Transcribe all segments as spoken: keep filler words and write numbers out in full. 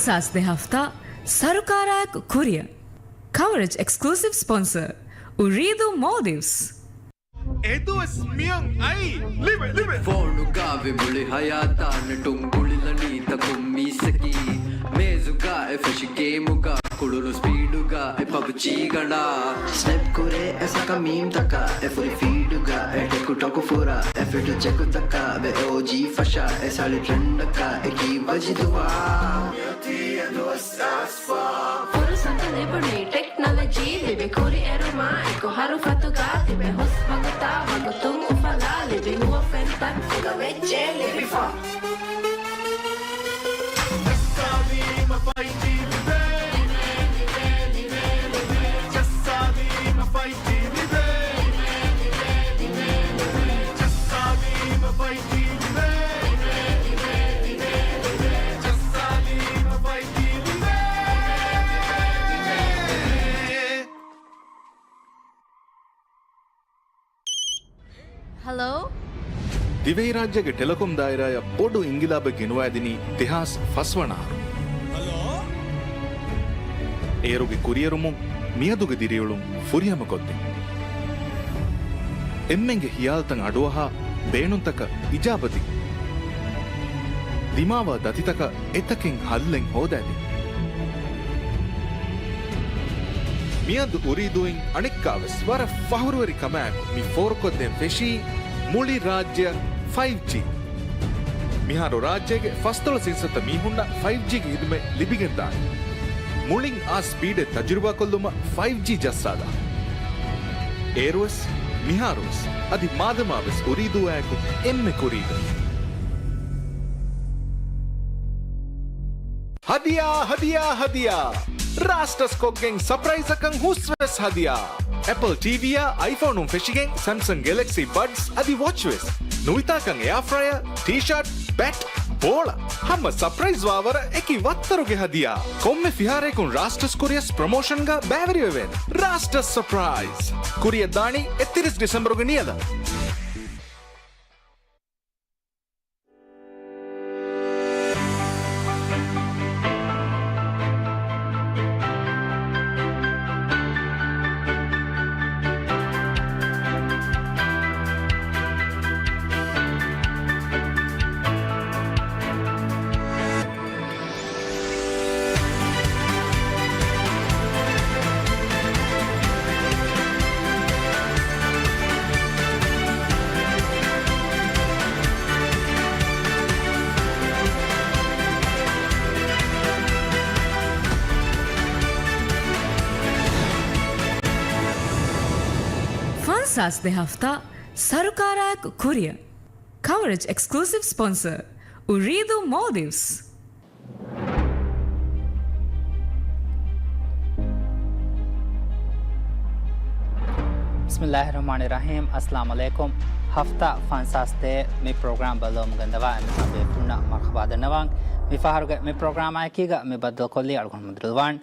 ސާސް ދެ ހަފްތާ ސަރުކާރާއެކު ކުރިއަށް. ކަވަރޭޖް އެކްސްކްލޫސިވް ސްޕޮންސަރ، އުރީދޫ މޯލްޑިވްސް. އެދުވަސް މިއަން އައީ ލިބެ، ލިބެ. ފޯނުގަ ވި މުޅި ހަޔާތާ ނެޓުން ގުޅިލަނީ ތަކުން މީސްއަކީ. މޭޒުގަ އެ ފެށި ގޭމުގަ ކުޅުނު ސްޕީޑުގަ އެ ޕަބްޖީ ގަނޑާ. ސްނެޕް ކުރޭ އެ ސަކަ މީމްތަކަށް އެ ފުރި ފީޑުގަ އެ ޓެކުޓޮކު ފުރާ އެ ފިޓު ޗެކުތަކަށް ވެ އޯޖީ ފަށާ އެ ސަޅި ޓްރެންޑަކަށް އެކީ ވަޖިދުވާ. ފުރުސަތު ލިބުނީ ޓެކްނޮލޮޖީ ލިބި ކުރިއެރުމާ އެކު ހަރުފަތުގަ ތިބެ ހުސް ވަގުތާ ވަގުތުން އުފަލާ ލިބި ހުވަފެންތައް އެގަ ވެއްޖެ ލިބިފަ. ޖައްސާލީމަ ފައިވް ޖީ ލިބޭ. ޖައްސާލީމަ ފައިވް ޖީ ލިބޭ. ހަލޯ؟ ދިވެހިރާއްޖޭގެ ޓެލެކޮމް ދާއިރާއަށް ބޮޑު އިންގިލާބެއް ގެނުވައިދިނީ ދެހާސް ފަސް ވަނަ އަހަރު. އޭރުގެ ކުރިއެރުމުން މިއަދުގެ ދިރިއުޅުން ފުރިހަމަކޮށްދިން. އެންމެންގެ ހިޔާލުތައް އަޑުއަހާ، ބޭނުންތަކަށް އިޖާބަދިން. ދިމާވާ ދަތިތަކަށް އެތަކެއް ހައްލެއް ހޯދައިދިން. މިއަދު އުރީދޫއިން އަނެއްކާވެސް ވަރަށް ފަހުރުވެރި ކަމާއެކު މި ފޯރުކޮށްދޭން ފެށީ މުޅި ރާއްޖެއަށް ފައިވް ޖީ. މިހާރު ރާއްޖޭގެ ފަސްދޮޅަސް އިންސައްތަ މީހުންނަށް ފައިވް ޖީގެ ހިދުމަތް ލިބިގެންދާނެ. މުޅިން އާ ސްޕީޑެއް ތަޖުރިބާކޮށްލުމަށް ފައިވް ޖީ ޖައްސާލާ. އޭރުވެސް، މިހާރުވެސް، އަދި މާދަމާވެސް އުރީދޫއާއެކު އެންމެ ކުރީގަ. ހަދިޔާ، ހަދިޔާ، ހަދިޔާ! ރާސްޓަސް ކޮށްގެން ސަޕްރައިޒަކަށް ހުސްވެސް ހަދިޔާ! އެޕަލް ޓީވީއާ އައިފޯނުން ފެށިގެން ސެމްސަން ގެލެކްސީ ބަޑްސް އަދި ވޮޗްވެސް. ނުވިތާކަން އެއާ ފްރަޔަރ، ޓީޝާޓް، ބެޓް، ބޯޅަ. ހަމަ ސަޕްރައިޒް ވާވަރަށް އެކި ވައްތަރުގެ ހަދިޔާ. ކޮންމެ ފިހާރައަކުން ރާސްޓަސް ކުރިޔަސް ޕްރޮމޯޝަންގަ ބައިވެރިވެވޭނެ. ރާސްޓަސް ސަޕްރައިޒް. ކުރިޔަށް ދާނީ އެއްތިރީސް ޑިސެމްބަރުގެ ނިޔަލަށް. ފަންސާސް ދެ ހަފްތާ ސަރުކާރާއެކު ކުރިއަށް. ކަވަރޭޖް އެކްސްކްލޫސިވް ސްޕޮންސަރ، އުރީދޫ މޯލްޑިވްސް. ބިސްމިއްލާހި ރަޙްމާނި ރަޙީމް. އައްސަލާމު ޢަލައިކުމް. ހަފްތާ ފަންސާސް ދޭއް މި ޕްރޮގްރާމް ބައްލަވަމުން ގެންދަވާ އެންމެހާ ބޭފުޅުންނަށް މަރުޙަބާ ދަންނަވަން. މި ފަހަރުގެ މި ޕްރޮގްރާމާ އެކީގަ މި ބައްދަލުކޮށްލީ އަޅުގަނޑު މުދުރުލްވާން.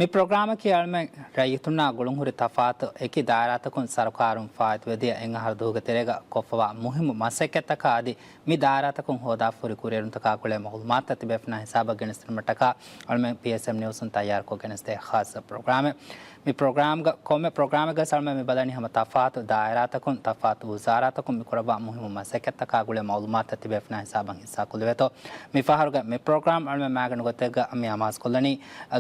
މި ޕްރޮގްރާމަކީ އަޅުމެން ރައްޔިތުންނާ ގުޅުންހުރި ތަފާތު އެކި ދާއިރާތަކުން ސަރުކާރުން ފާއިތުވެދިޔަ އެއް އަހަރު ދުވަހުގެ ތެރޭގަ ކޮށްފަވާ މުހިއްމު މަސައްކަތްތަކާ އަދި މި ދާއިރާތަކުން ހޯދާފަ ހުރި ކުރިއެރުންތަކާ ގުޅޭ މަޢުލޫމާތުތައް ތިބޭފުޅުންނާ ހިސާބަށް ގެނެސްދިނުމަށްޓަކާ އަޅުމެން ޕީއެސްއެމް ނިއުސުން ތައްޔާރުކޮށް ގެނެސްދޭ ޚާއްޞަ ޕްރޮގްރާމެއް. މި ޕްރޮގްރާމްގަ ކޮންމެ ޕްރޮގްރާމެއްގަ އަޅުމެން މި ބަލަނީ ހަމަ ތަފާތު ދާއިރާތަކުން، ތަފާތު ވުޒާރާތަކުން މި ކުރައްވާ މުހިއްމު މަސައްކަތްތަކާ ގުޅޭ މަޢުލޫމާތުތައް ތިބޭފުޅުންނާ ހިސާބަށް ހިއްސާކޮށްލެވޭތޯ. މި ފަހަރުގެ މި ޕްރޮގްރާމް އަޅުމެން މާގަނޑު ގޮތެއްގަ މި އަމާޒުކޮށްލަނީ،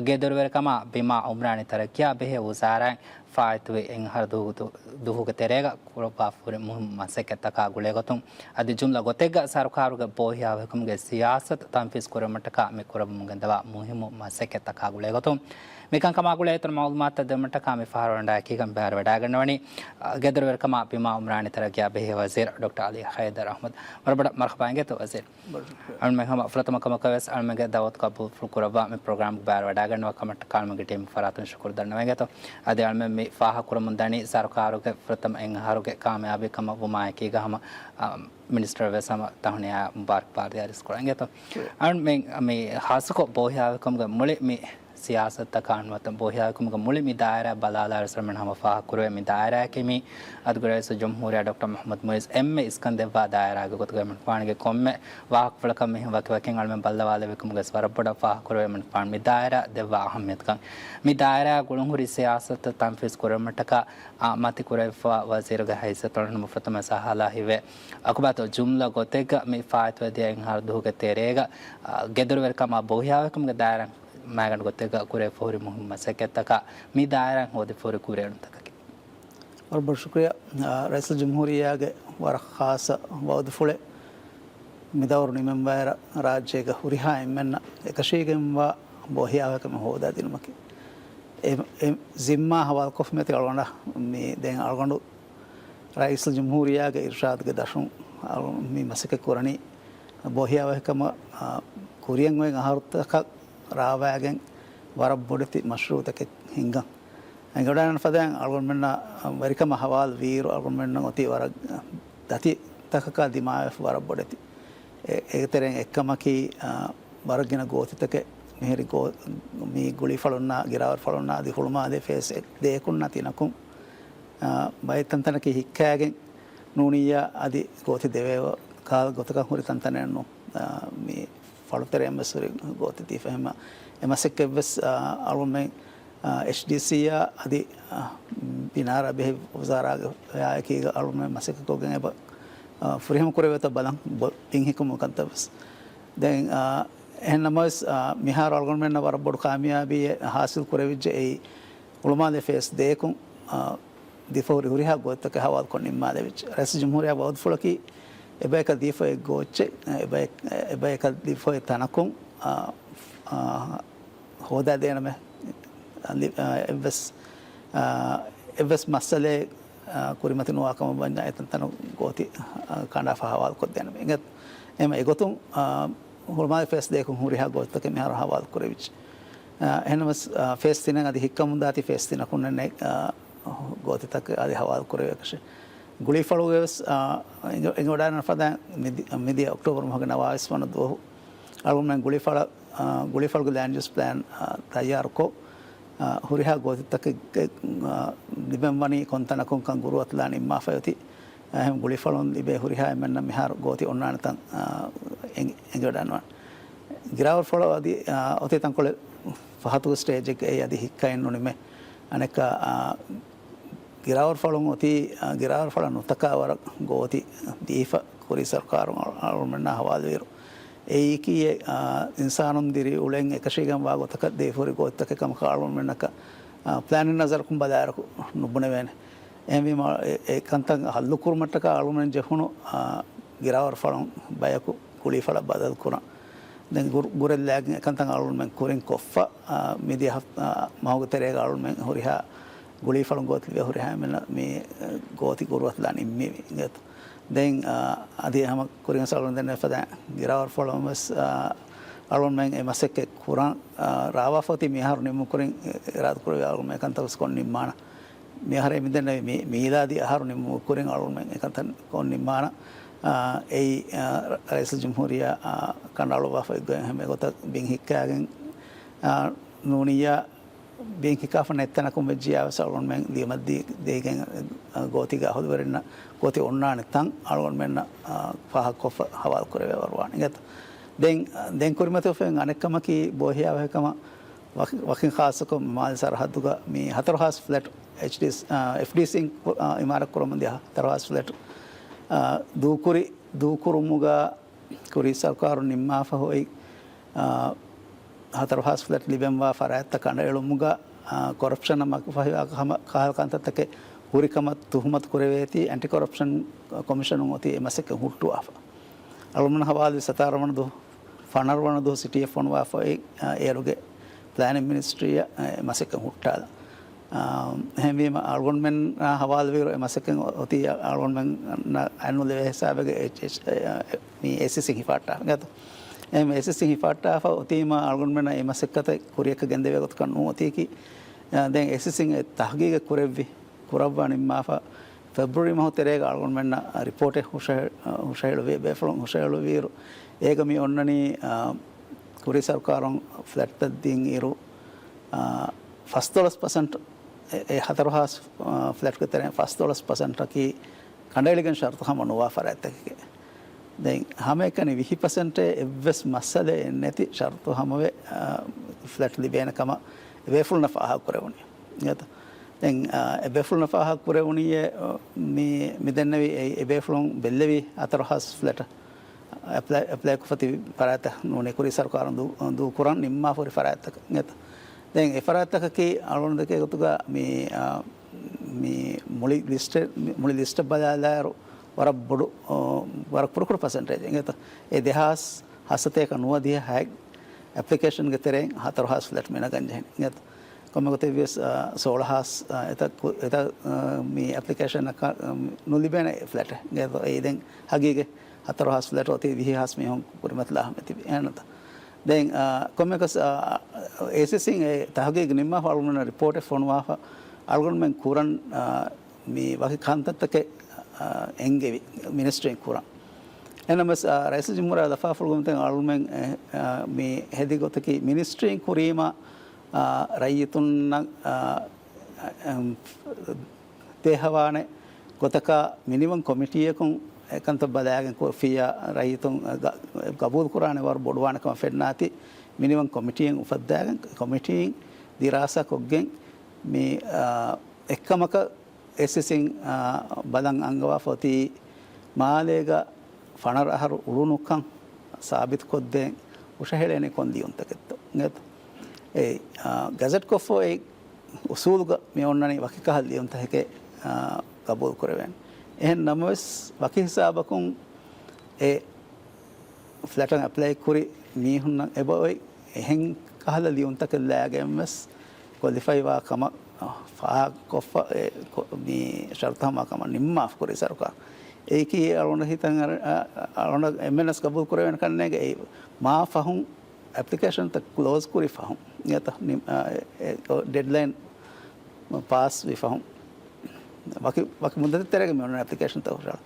ގެދޮރުވެރިކަމާ ބިމާ އުމްރާނީ ތަރައްޤީއާ ބެހޭ ވުޒާރާއިން ފާއިތުވި އެއް އަހަރު ދު-، ދު-، ދުވަހުގެ ތެރޭގަ ކުރައްވާފަ ހުރި މުހިއްމު މަސައްކަތްތަކާ ގުޅޭގޮތުން، އަދި ޖުމްލަ ގޮތެއްގަ ސަރުކާރުގެ ބޯހިޔާވަހިކަމުގެ ސިޔާސަތު ތަންފީޒް ކުރުމަށްޓަކާ މި ކުރައްވަމުން ގެންދަވާ މުހިއްމު މަސައްކަތްތަކާ ގުޅޭގޮތުން، މިކަންކަމާ ގުޅޭ އިތުރު މަޢުލޫމާތުތައް ދެއްވުމަށްޓަކާ މި ފަހަރު ވަރަށް ޑާކީގަން ބައިވެރިވެވަޑައިގަންނަވަނީ، ގެދޮރުވެރިކަމާ ބިމާ އުމްރާނީ ތަރައްޤީއާ ބެހޭ ވަޒީރު ޑޮކްޓަރ ޢަލީ ޙައިދަރު އަޙްމަދު. ވަރަށް ބޮޑަށް މަރުޙަބާ އިނގޭތޯ ވަޒީރު. އަޅުމެން ހަމަ ފުރަތަމަ ކަމަކަށް ވެސް އަޅުމެންގެ ދަޢުވަތު ޤަބޫލު ކުރައްވާ މި ޕްރޮގްރާމްގެ ބައިވެރިވަޑައިގަންނަވާ ކަމަށްޓަކާ އަޅުމެންގެ ޓީމް ފަރާތުން ޝުކުރު ދަންނަވަން އިނގޭތޯ. އަދި އަޅުމެން މި ފާހަގަކުރަމުން ދަނީ ސަރުކާރުގެ ފުރަތަމަ އެއް އަހަރުގެ ކާމިޔާބީ ކަމަށް ވުމާއެކީގަ ހަމަ، އަ، މިނިސްޓަރ ވެސް ހަމަ ތަހުނިޔާ މުބާރަކްބާދް އަރިސް ކުރަން އިނގޭތޯ. އަޅުމެން މި ހާއްސަކޮށް ބޯހިޔާވަހިކަމުގެ މުޅި މި ސިޔާސަތުތަކާ ނުވަތަ ބޯހިޔާވެރިކަމުގެ މުޅި މި ދާއިރާ ބަލާލާ އަރަސަރަމެން ހަމަ ފާހަގަކުރެވޭ މި ދާއިރާއަކީ މި އަދުގެ ރައީސުލްޖުމްހޫރިއްޔާ ޑޮކްޓަރ މުޙައްމަދު މުޢިއްޒު އެންމެ އިސްކަން ދެއްވާ ދާއިރާގެ ގޮތުގައި މިންފާނުގެ ކޮންމެ ވާހަކަފުޅަކަށް މިހެން ވަކިވަކިން އަޅުމެން ބައްލަވާލެވިކަމުގެ ވަރަށް ބޮޑަށް ފާހަގަކުރެވޭ މިންފާނު މި ދާއިރާ ދެއްވާ އަހައްމިޔަތުކަން. މި ދާއިރާ ގުޅުންހުރި ސިޔާސަތު ތަންފީޒް ކުރުމަށްޓަކާ އާ، މަތި ކުރެވިފަ ވަޒީރުގެ ހައިސިއްޔަތުން ނުފުރަތަމަ ސަހާލާ ހިވޭ. އަކުބާތޯ ޖުމްލަ ގޮތެއްގަ މި ފާއިތުވެދިޔަ އެއް އަހަރު ދުވަހުގެ ތެރޭގަ، އާ، ގެދޮރުވެރިކަމާ ބޯހިޔާވެރިކަމުގެ ދާއިރާ މައިގަނޑު ގޮތެއްގަ ކުރެވިފަހުރި މުހިންމު މަސައްކަތްތަކާ މި ދާއިރާ ހޯދިފަހުރި ކުރިއެރުންތަކަކީ. ވަރަށް ބޮޑަށް ޝުކުރިޔާ، އާ، ރައީސުލްޖުމްހޫރިއްޔާގެ ވަރަށް ޚާއްޞަ ވައުދުފުޅެއް މިދައުރު ނިމެންވާއިރަށް ރާއްޖޭގަ ހުރިހާ އެންމެންނަށް އެކަށީގެންވާ ބޯހިޔާވެރިކަމެއް ހޯދާދިނުމަކީ. އެ، އެ ޒިންމާ ހަވާލުކޮށްފަ މިއޮތީ އަޅުގަނޑަށް މި ދެން އަޅުގަނޑު ރައީސުލްޖުމްހޫރިއްޔާގެ އިރުޝާދުގެ ދަށުން އަޅު-، މި މަސައްކަތް ކުރަނީ ބޯހިޔާވެރިކަމަށް، އާ، ކުރިއަށް އޮތް އަހަރުތަކަށް ރާވާގެން ވަރަށް ބޮޑެތި މަޝްރޫޢުތަކެއް ހިންގަން. އެނގިވަޑައިގަންނަ ފަދައިން އަޅުގަނޑުމެންނަށް ވެރިކަމަށް ހަވާލު ވީއިރު އަޅުގަނޑުމެންނަށް އޮތީ ވަރަށް ދަތި ތަކަކާ ދިމާވެފަ ވަރަށް ބޮޑެތި. އެ-، އޭގެ ތެރެއިން އެއްކަމަކީ، އާ، ވަރަށް ގިނަ ގޯތިތަކެއް މިހިރި ގޯ-، މި ގުޅީފަޅުންނާ، ގިރާވަރުފަޅުންނާ އަދި ހުޅުމާލޭ ފޭސް އެ-، ދޭކުންނާ ތިނަކުން، އާ، ބައެއް ތަންތަނަކީ ހިއްކާގެން ނޫނިއްޔާ އަދި ގޯތި ދެވޭ ކާލަ ގޮތަކަށް ހުރި ތަންތަނެއް ނޫން. އާ، މި ފަޅުތެރެއިން ވެސް ހުރި ގޯތި ދީފަ އެހެންމަ އެ މަސައްކަތް ވެސް، އާ، އަޅުމެން އެޗްޑީސީއާ އަދި، އާ، ބިނާރާ ބެހޭ ވުޒާރާގެ އެކީގަ އަޅުމެން މަސައްކަތްކޮށްގެން އެބަ، އާ، ފުރިހަމަ ކުރެވޭތޯ ބަލަން ބޮ-، ބިން ހިކުމު ކަންތައް ވެސް. ދެން، އާ، އެހެން ނަމަވެސް، އާ، މިހާރު އަޅުގަނޑުމެންނަށް ވަރަށް ބޮޑު ކާމިޔާބީއެއް ހާސިލް ކުރެވިއްޖެ އެއީ ހުޅުމާލޭ ފޭސް ދޭކުން، އާ، ދީފަ ހުރި ހުރިހާ ގޯތިތަކެއް ހަވާލުކޮށް ނިންމާލެވިއްޖެ. ރައީސުލްޖުމްހޫރިއްޔާ ވައުދުފުޅަކީ އެބަޔަކަށް ދީފަ އޮތް ގޯތްޗެއް، އެބަޔަ-، އެބަޔަކަށް ދީފަ އޮތް ތަނަކުން، އާ، އާ، ހޯދާދޭނަމޭ، އަ، ލި-، އަ، އެއްވެސް، އަ، އެއްވެސް މައްސަލައެއް، އަ، ކުރިމަތި ނުވާކަމަށް ވަންޏާ އެތަންތަނު ގޯތި، އަ، ކަނޑާފަ ހަވާލުކޮށްދޭނަމޭ. އެނގޭތޯ؟ އެހެންވީމަ އެގޮތުން، އަ، ހުޅުމާލެ ފޭސް ދޭކުން ހުރިހާ ގޯތިތަކެއް މިހާރު ހަވާލު ކުރެވިއްޖެ. އަ، އެހެންނަމަވެސް، އަ، ފޭސް ތިނެއް އަދި ހިއްކަމުންދާތީ ފޭސް ތިނަކުންނެއް، އަ، ގޯތިތަކެއް އަދި ހަވާލު ކުރެވޭކަށެއް. ގުޅީފަޅުގެ ވެސް، އަ، އެނގި-، އެނގިވަޑައިގަންނަ ފަދައިން މިދި-، މިދިޔަ އޮކްޓޯބަރ މަހުގެ ނަވާވީސް ވަނަ ދުވަހު އަޅުގަނޑުމެން ގުޅީފަޅަށް، އަ، ގުޅީފަޅުގެ ލޭންޑް ޔޫސް ޕްލޭން، އަ، ތައްޔާރުކޮށް، އަ، ހުރިހާ ގޯތިތަކެއްގެ، އަ، ލިބެންވަނީ ކޮންތަނަކުންކަން ގުރުއަތުލާ ނިންމާފައި އޮތީ. އެހެން ގުޅީފަޅުން ލިބޭ ހުރިހާ އެންމެންނަށް މިހާރު ގޯތި އޮންނާނެތަން، އަ، އެނގި-، އެނގިވަޑައިގަންނަވާނެ. ގިރާވަރުފަޅު އަދި، އަ، އޮތީ ތަންކޮޅެއް ފަހަތުގެ ސްޓޭޖެއްގައި އަދި ހިއްކައެއް ނުނިމޭ. އަނެއްކާ، އާ، ގިރާވަރުފަޅުން އޮތީ، އާ، ގިރާވަރުފަޅަށް ނުތަކާ ވަރަށް ގޯތި ދީފަ ކުރީ ސަރުކާރުން އަޅު-، އަޅުގަނޑުމެންނާ ހަވާލުވިއިރު. އެއީކީ، އާ، އިންސާނުން ދިރިއުޅެން އެކަށީގެންވާ ގޮތަކަށް ދީފަ ހުރި ގޯތިތަކެއް ކަމަކަށް އަޅުގަނޑުމެންނަކަށް، އާ، ޕްލޭނިން ނަޒަރަކުން ބަލާއިރަކު ނުބުނެވޭނެ. އެހެންވީމަ އެ، އެ ކަންތައް ހައްލުކުރުމަށްޓަކާ އަޅުގަނޑުމެން ޖެހުނު، އާ، ގިރާވަރުފަޅުން ބަޔަކު ގުޅީފަޅަށް ބަދަލުކުރަން. ދެން ގުރު-، ގުރެއްލާގެން އެކަންތައް އަޅުގަނޑުމެން ކުރިން ކޮށްފަ، އާ، މިދިޔަ ހަފް-، އާ، މަހުގެ ތެރޭގަ އަޅުގަނޑުމެން ހުރިހާ ގުޅީފަޅުން ގޯތިލިބޭ ހުރިހާ އެންމެންނަށް މި، އާ، ގޯތި ގުރުއަތުލާ ނިންމީވި އިނގޭތޯ. ދެން، އާ، އަދި ހަމަ ކުރިން ސަޅުން ދެންނެ ފަދަ ގިރާވަރުފަޅުން ވެސް، އާ، އަޅުގަނޑުމެން އެ މަސައްކަތް ކުރަން، އާ، ރާވާފަ އޮތީ މިއަހަރު ނިމުމުގެ ކުރިން އިރާދަކުރެއްވި އަޅުގަނޑުމެން އެކަންތައް ވެސް ކޮށް ނިންމާނަން. މިއަހަރެއް މިދެންނެވި މީ-، މީލާދީ އަހަރު ނިމުމުގެ ކުރިން އަޅުގަނޑުމެން އެކަންތައް ކޮށް ނިންމާނަން. އާ، އެއީ، އާ، ރައީސުލްޖުމްހޫރިއްޔާ، އާ، ކަނޑައަޅުއްވާފަ އޮތްގޮތް އެހެން އެގޮތަށް ބިން ހިއްކާގެން، އާ، ނޫނިއްޔާ ބިން ހިއްކާފަ ނެތް ތަނަކުން ވެއްޖިއްޔާ ވެސް އަޅުގަނޑުމެން ލިޔުމަށްދީ-، ދީގެން، އާ، ގޯތީގެ އަހުލުވެރިންނަށް ގޯތި އޮންނާނެ ތަން އަޅުގަނޑުމެންނަށް، އާ، ފާހަގަކޮށްފަ ހަވާލު ކުރެވޭ ވަރުވާނެ. އިނގޭތޯ؟ ދެން، ދެން ކުރިމަތިވެފައި އަނެއްކަމަކީ ބޯހިޔާވެރިކަމަށް ވަކި-، ވަކިން ޚާއްޞަކޮށް މާލެ ސަރަހައްދުގަ މި ހަތަރު ހާސް ފްލެޓް އެޗްޑީސީ، އާ، އެފްޑީސީން ކު-، އާ، އިމާރަތް ކުރަމުން ދިޔަ ހަތަރު ހާސް ފްލެޓް، އާ، ދޫކުރި، ދޫކުރުމުގަ ކުރީ ސަރުކާރުން ނިންމާފަ އޮތް، އާ، ހަތަރު ހާސް ފްލެޓް ލިބެންވާ ފަރާތްތައް ކަނޑައެޅުމުގަ، އާ، ކޮރަޕްޝަނަށް މަގުފަހިވާ ކަހަމަ-، ކަހަލަ ކަންތައްތަކެއް ހުރިކަމަށް ތުހުމަތު ކުރެވޭތީ، އެންޓި ކޮރަޕްޝަން ކޮމިޝަނުން އޮތީ އެ މަސައްކަތް ހުއްޓުވާފަ. އަޅުގަނޑު ހަވާލުވި ސަތާރަ ވަނަ ދުވަހު، ފަނަރަ ވަނަ ދުވަހު ސިޓީއެއް ފޮނުވާފައި، އާ، އޭރުގެ ޕްލޭނިން މިނިސްޓްރީއަށް އެ މަސައްކަތް ހުއްޓާލަން. އާ، އެހެންވީމަ، އަޅުގަނޑުމެންނާ ހަވާލުވިއިރު އެ މަސައްކަތް އޮތީ އަޅުގަނޑުމެންނަށް އަތްނުލެވޭ ހިސާބެއްގަ އެޗް-، އެޗް-، އެ، މި އޭސީސީން ހިފާއްޓާ ގަތު. އެހެން އޭސީސީން ހިފާއްޓާފަ އޮތީމަ، އަޅުގަނޑުމެންނަށް އެ މަސައްކަތަށް ކުރިއަކަށް ގެންދެވޭ ގޮތަކަށް ނުއޮތީކީ، އާ، ދެން އޭސީސީން އެ ތަހުގީގެއް ކުރެއްވި. ކުރައްވާ ނިންމާފަ، ފެބްރުއަރީ މަހު ތެރޭގަ އަޅުގަނޑުމެންނަށް ރިޕޯޓެއް ހުށަހެ-، ހުށަހެޅުވި، ބޭފުޅުން ހުށަހެޅުވިއިރު، އޭގަ މި އޮންނަނީ، އާ، ކުރީ ސަރުކާރުން ފްލެޓްތައް ދިން އިރު، އާ، ފަސްދޮޅަސް ޕަސެންޓް، އެ، އެ ހަތަރު ހާސް، އާ، ފްލެޓްގެ ތެރެއިން ފަސްދޮޅަސް ޕަސެންޓަކީ ކަނޑައެޅިގެން ޝަރުތު ހަމަ ނުވާ ފަރާތްތަކެކޭ. ދެން ހަމައެކަނި ވިހި ޕަސެންޓޭ އެއްވެސް މައްސަލައެއް ނެތި ޝަރުތު ހަމަވެ، އާ، ފްލެޓް ލިބޭނެ ކަމަށް އެބޭފުޅުންނަށް ފާހަގަކުރެވުނީ. އިނގޭތަ؟ ދެން، އާ، އެބޭފުޅުންނަށް ފާހަގަކުރެވުނީއޭ، މި، މި ދެންނެވި އެ، އެބޭފުޅުން ބެއްލެވި ހަތަރު ހާސް ފްލެޓް އެޕްލައި، އެޕްލައިކޮށްފަ ތިބި ފަރާތްތައް ނޫނީ ކުރީ ސަރުކާރުން ދޫ، ދޫކުރަން ނިންމާފަ ހުރި ފަރާތްތަކެއް އިނގޭތަ؟ ދެން އެ ފަރާތްތަކަކީ އަޅުގަނޑު ދެކޭ ގޮތުގަ މި، އާ، މި މުޅި ލިސްޓެއް، މި މުޅި ލިސްޓަށް ބަލާލާއިރު ވަރަށް ބޮޑު، އާ، ވަރަށް ކުޑަކުޑަ ޕަސެންޓޭޖެއް އިނގޭތަ؟ އެ ދެހާސް ހަސަތޭކަ ނުވަދިހަ ހައެއް އެޕްލިކޭޝަންގެ ތެރެއިން ހަތަރު ހާސް ފްލެޓް މި ނަގަން ޖެހެނީ އިނގޭތަ؟ ކޮންމެ ގޮތެއްވިޔަސް، އާ، ސޯޅަ ހާސް، އާ، އެތައް ކު، އެތައް، އާ، މި އެޕްލިކޭޝަނަކަށް، އާ، ނުލިބޭނެ ފްލެޓެއް އިނގޭތަ؟ އެއީ ދެން ހަގީގަތް ހަތަރު ހާސް ފްލެޓް އޮތީ ވިހި ހާސް މީހުން ކުރިމަތިލާ ހަމަ ތިބި އެހެންތަ؟ ދެން، އާ، ކޮންމެކަސް، އާ، އޭސީސީން އެ ތަހުގީގު ނިންމާފަ އަޅުގަނޑުމެންނަށް ރިޕޯޓެއް ފޮނުވާފަ އަޅުގަނޑުމެން ކުރަން، އާ، މި ވަކި ކަންތައްތަކެއް، އާ، އެންގެވި މިނިސްޓްރީން ކުރަން. އެހެންނަމަވެސް، އާ، ރައީސުލް ޖުމްހޫރިއްޔާ ލަފާފުޅުގައި އަޅުގަނޑުމެން، އެ، އާ، މި ހެދި ގޮތަކީ މިނިސްޓްރީން ކުރީމަ، އާ، ރައްޔިތުންނަށް، އާ، އެ، އެ، ދޭހަވާނެ ގޮތަކަށް މިނިވަން ކޮމިޓީއަކުން އެކަންތައް ބަލާގެން ކޮށްފިއްޔާ ރައްޔިތުން ގަ-، ގަބޫލުކުރާނެ ވަރު ބޮޑުވާނެ ކަމަށް ފެންނާތީ، މިނިވަން ކޮމިޓީއެއް އުފައްދާގެން ކޮމިޓީން ދިރާސާ ކޮށްގެން މި، އާ، އެއްކަމަކަށް އޭސީސީން، އާ، ބަލަން އަންގަވާފަ އޮތީ މާލޭގަ ފަނަރަ އަހަރު އުޅުނުކަން ސާބިތުކޮށްދޭން ހުށަހެޅޭނީ ކޮން ލިޔުންތަކެއްތޯ އިނގޭތަ؟ އެ، އާ، ގަޒެޓްކޮށްފަ އޮތް އުސޫލުގަ މި އޮންނަނީ ވަކި ކަހަލަ ލިޔުންތަކެކޭ، އާ، ގަބޫލު ކުރެވޭނެ. އެހެން ނަމަވެސް، ވަކި ހިސާބަކުން އެ ފްލެޓަށް އެޕްލައި ކުރި މީހުންނަށް އެބައޮތް އެހެން ކަހަލަ ލިޔުންތަކެއް ލާގެން ވެސް ކޮލިފައިވާ ކަމަށް ފާހަގަކޮށްފަ، އެ، ކޮ-، މި ޝަރުތު ހަމަ ކަމަށް ނިންމާފަ ކުރީ ސަރުކާރު. އެއީކީ އަޅުގަނޑަށް ހިތަށް އަރަ-، އަ-، އަ-، އަޅުގަނޑަށް އެންމެންނަސް ގަބޫލު ކުރެވޭނެ ކަންނޭނގެ އެއީ މާ ފަހުން އެޕްލިކޭޝަންތައް ކްލޯޒް ކުރި ފަހުން، އެތަ ނި-، އަ، އެ، އެ، ޑެޑްލައިން ޕާސް ވި ފަހުން ވަކި، ވަކި މުއްދަތެއް ތެރޭގަ މި އޮންނަ އެޕްލިކޭޝަންތައް ހުށަހަޅާ.